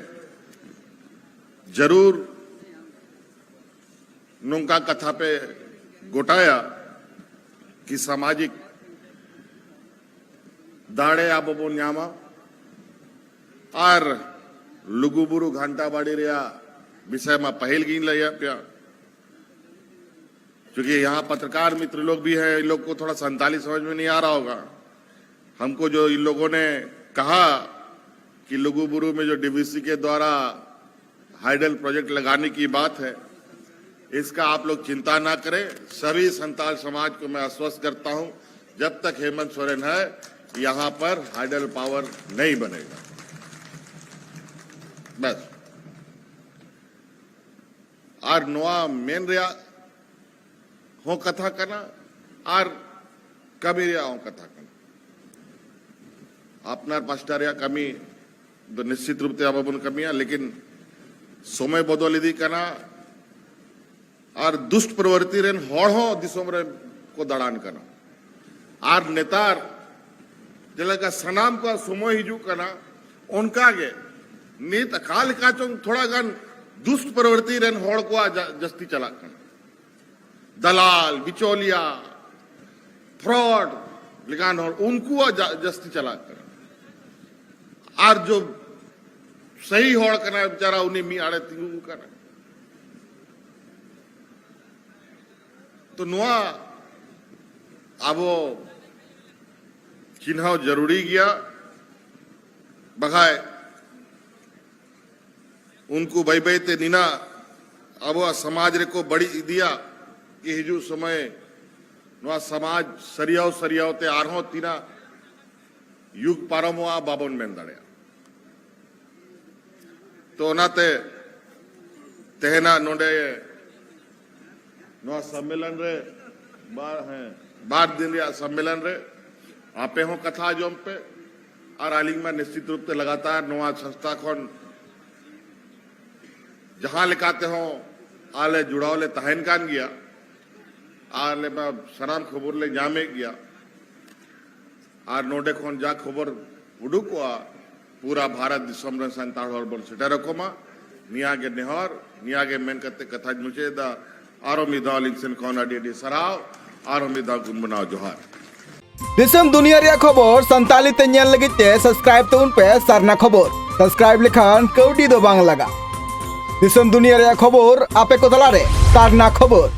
ᱡᱟᱹᱨᱩᱲ ᱱᱚᱝᱠᱟ ᱠᱟᱛᱷᱟ ᱯᱮ ᱜᱚᱴᱟᱭᱟ ᱠᱤ ᱥᱟᱢᱟᱡᱤᱠ ᱫᱟᱲᱮ ᱟᱵᱚ ᱵᱚᱱ ᱧᱟᱢᱟ᱾ ᱟᱨ ᱞᱩᱜᱩᱵᱩᱨᱩ ᱜᱷᱟᱱᱴᱟ ᱵᱟᱲᱤ ᱨᱮᱭᱟᱜ ᱵᱤᱥᱚᱭ ᱢᱟ ᱯᱟᱹᱦᱤᱞ ᱜᱤᱧ ᱞᱟᱹᱭᱟᱫ ᱯᱮᱭᱟ, क्योंकि यहाँ पत्रकार मित्र लोग भी हैं, इन लोग को थोड़ा संताली समझ में नहीं आ रहा होगा। हमको जो इन लोगों ने कहा कि लुगुबुरु में जो डीवीसी के द्वारा हाइडल प्रोजेक्ट लगाने की बात है, इसका आप लोग चिंता ना करें। सभी संताल समाज को मैं आश्वस्त करता हूं, जब तक हेमंत सोरेन है, यहां पर हाइडल पावर नहीं बनेगा। बस। ᱟᱨ ᱱᱚᱣᱟ ᱢᱮᱱ ᱨᱮᱭᱟᱜ ᱦᱚᱸ ᱠᱟᱛᱷᱟ ᱠᱟᱱᱟ ᱟᱨ ᱠᱟᱹᱢᱤ ᱨᱮᱭᱟᱜ ᱦᱚᱸ ᱠᱟᱛᱷᱟ ᱠᱟᱱᱟ᱾ ᱟᱯᱱᱟᱨ ᱯᱟᱥᱴᱟ ᱨᱮᱭᱟᱜ ᱠᱟᱹᱢᱤ ᱫᱚ ᱱᱤᱥᱪᱤᱛ ᱨᱩᱯ ᱛᱮ ᱟᱵᱚ ᱵᱚᱱ ᱠᱟᱹᱢᱤᱭᱟ, ᱞᱮᱠᱤᱱ ᱥᱚᱢᱚᱭ ᱵᱚᱫᱚᱞ ᱤᱫᱤᱜ ᱠᱟᱱᱟ ᱟᱨ ᱫᱩᱥᱴ ᱯᱨᱚᱵᱨᱛᱤ ᱨᱮᱱ ᱦᱚᱲ ᱦᱚᱸ ᱫᱤᱥᱚᱢ ᱨᱮ ᱠᱚ ᱫᱟᱬᱟᱱ ᱠᱟᱱᱟ᱾ ᱟᱨ ᱱᱮᱛᱟᱨ ᱡᱮᱞᱮᱠᱟ ᱥᱟᱱᱟᱢ ᱠᱚᱣᱟᱜ ᱥᱚᱢᱚᱭ ᱦᱤᱡᱩᱜ ᱠᱟᱱᱟ, ᱚᱱᱠᱟ ᱜᱮ ᱱᱤᱛ ᱚᱠᱟ ᱞᱮᱠᱟ ᱪᱚᱝ ᱛᱷᱚᱲᱟ ᱜᱟᱱ ᱫᱩᱥᱴ ᱯᱨᱚᱵᱨᱛᱤ ᱨᱮᱱ ᱦᱚᱲ ᱠᱚᱣᱟᱜ ᱡᱟ-, ᱡᱟᱹᱥᱛᱤ ᱪᱟᱞᱟᱜ ᱠᱟᱱᱟ᱾ ᱫᱟᱞᱟᱞ, ᱵᱤᱪᱚᱞᱤᱭᱟ, ᱯᱷᱨᱚᱰ ᱞᱮᱠᱟᱱ ᱦᱚᱲ, ᱩᱱᱠᱩᱣᱟᱜ ᱡᱟ-, ᱡᱟᱹᱥᱛᱤ ᱪᱟᱞᱟᱜ ᱠᱟᱱᱟ᱾ ᱟᱨ ᱡᱚ ᱥᱟᱹᱦᱤ ᱦᱚᱲ ᱠᱟᱱᱟᱭ ᱵᱮᱪᱟᱨᱟ, ᱩᱱᱤ ᱢᱤᱫ ᱟᱲᱮ ᱛᱤᱸᱜᱩ ᱠᱟᱱᱟ᱾ ᱛᱚ ᱱᱚᱣᱟ ᱟᱵᱚ ᱪᱤᱱᱦᱟᱹᱣ ᱡᱟᱹᱨᱩᱲᱤ ᱜᱮᱭᱟ, ᱵᱟᱠᱷᱟᱡ ᱩᱱᱠᱩ ᱵᱟᱹᱭ ᱵᱟᱹᱭ ᱛᱮ ᱱᱤᱱᱟᱜ ᱟᱵᱚᱣᱟᱜ ᱥᱚᱢᱟᱡᱽ ᱨᱮᱠᱚ ᱵᱟᱹᱲᱤᱡ ᱤᱫᱤᱭᱟ ᱠᱤ ᱦᱤᱡᱩᱜ ᱥᱚᱢᱚᱭ ᱱᱚᱣᱟ ᱥᱚᱢᱟᱡᱽ ᱥᱟᱹᱨᱭᱟᱹᱣ ᱥᱟᱹᱨᱭᱟᱹᱣ ᱛᱮ ᱟᱨᱦᱚᱸ ᱛᱤᱱᱟᱹᱜ ᱭᱩᱜᱽ ᱯᱟᱨᱚᱢᱚᱜᱼᱟ, ᱵᱟᱵᱚᱱ ᱢᱮᱱ ᱫᱟᱲᱮᱭᱟᱜᱼᱟ᱾ ᱛᱚ ᱚᱱᱟᱛᱮ ᱛᱮᱦᱮᱧᱟᱜ ᱱᱚᱰᱮ ᱱᱚᱣᱟ ᱥᱚᱢᱢᱮᱞᱚᱱ ᱨᱮ ᱵᱟᱨ, ᱦᱮᱸ, ᱵᱟᱨ ᱫᱤᱱ ᱨᱮᱭᱟᱜ ᱥᱚᱢᱢᱮᱞᱚᱱ ᱨᱮ ᱟᱯᱮ ᱦᱚᱸ ᱠᱟᱛᱷᱟ ᱟᱸᱡᱚᱢ ᱯᱮ ᱟᱨ ᱟᱹᱞᱤᱧ ᱢᱟ ᱱᱤᱥᱪᱤᱛ ᱨᱩᱯ ᱛᱮ ᱞᱟᱜᱟᱛᱟᱨ ᱱᱚᱣᱟ ᱥᱚᱝᱥᱛᱷᱟ ᱠᱷᱚᱱ ᱡᱟᱦᱟᱸ ᱞᱮᱠᱟ ᱛᱮᱦᱚᱸ ᱟᱞᱮ ᱡᱚᱲᱟᱣ ᱞᱮ ᱛᱟᱦᱮᱱ ᱠᱟᱱ ᱜᱮᱭᱟ᱾ ᱟᱨ ᱞᱮ ᱢᱟ ᱥᱟᱱᱟᱢ ᱠᱷᱚᱵᱚᱨ ᱞᱮ ᱧᱟᱢᱮᱫ ᱜᱮᱭᱟ᱾ ᱟᱨ ᱱᱚᱰᱮ ᱠᱷᱚᱱ ᱡᱟ ᱠᱷᱚᱵᱚᱨ ᱩᱰᱩᱠᱚᱜᱼᱟ, ᱯᱩᱨᱟ ᱵᱷᱟᱨᱚᱛ ᱫᱤᱥᱚᱢ ᱨᱮᱱ ᱥᱟᱱᱛᱟᱲ ᱦᱚᱲ ᱵᱚᱱ ᱥᱮᱴᱮᱨ ᱟᱠᱚ ᱢᱟ᱾ ᱱᱤᱭᱟᱹ ᱜᱮ ᱱᱮᱦᱚᱨ, ᱱᱤᱭᱟᱹ ᱜᱮ ᱢᱮᱱ ᱠᱟᱛᱮ ᱠᱟᱛᱷᱟᱧ ᱢᱩᱪᱟᱹᱫ ᱮᱫᱟ᱾ ᱟᱨᱚ ᱢᱤᱫ ᱫᱷᱟᱣ ᱟᱹᱞᱤᱧ ᱥᱮᱱ ᱠᱷᱚᱱ ᱟᱹᱰᱤ ᱟᱹᱰᱤ ᱥᱟᱨᱦᱟᱣ, ᱟᱨᱚ ᱢᱤᱫ ᱫᱷᱟᱣ ᱜᱩᱱᱢᱟᱱᱟᱣ ᱡᱚᱦᱟᱨ᱾ ᱫᱤᱥᱚᱢ ᱫᱩᱱᱤᱭᱟᱹ ᱨᱮᱭᱟᱜ ᱠᱷᱚᱵᱚᱨ ᱥᱟᱱᱛᱟᱲᱤ ᱛᱮ ᱧᱮᱞ ᱞᱟᱹᱜᱤᱫ ᱛᱮ ᱥᱟᱵᱥᱠᱨᱟᱭᱤᱵ ᱛᱟᱵᱚᱱ ᱯᱮ ᱥᱟᱨᱱᱟ ᱠᱷᱚᱵᱚᱨ᱾ ᱥᱟᱵᱥᱠᱨᱟᱭᱤᱵ ᱞᱮᱠᱷᱟᱱ ᱠᱟᱹᱣᱰᱤ ᱫᱚ ᱵᱟᱝ ᱞᱟᱜᱟᱜᱼᱟ᱾ ᱫᱤᱥᱚᱢ ᱫᱩᱱᱤᱭᱟᱹ ᱨᱮᱭᱟᱜ ᱠᱷᱚᱵᱚᱨ ᱟᱯᱮ ᱠᱚ ᱛᱟᱞᱟᱨᱮ ᱥᱟᱨᱱᱟ ᱠᱷᱚᱵᱚᱨ᱾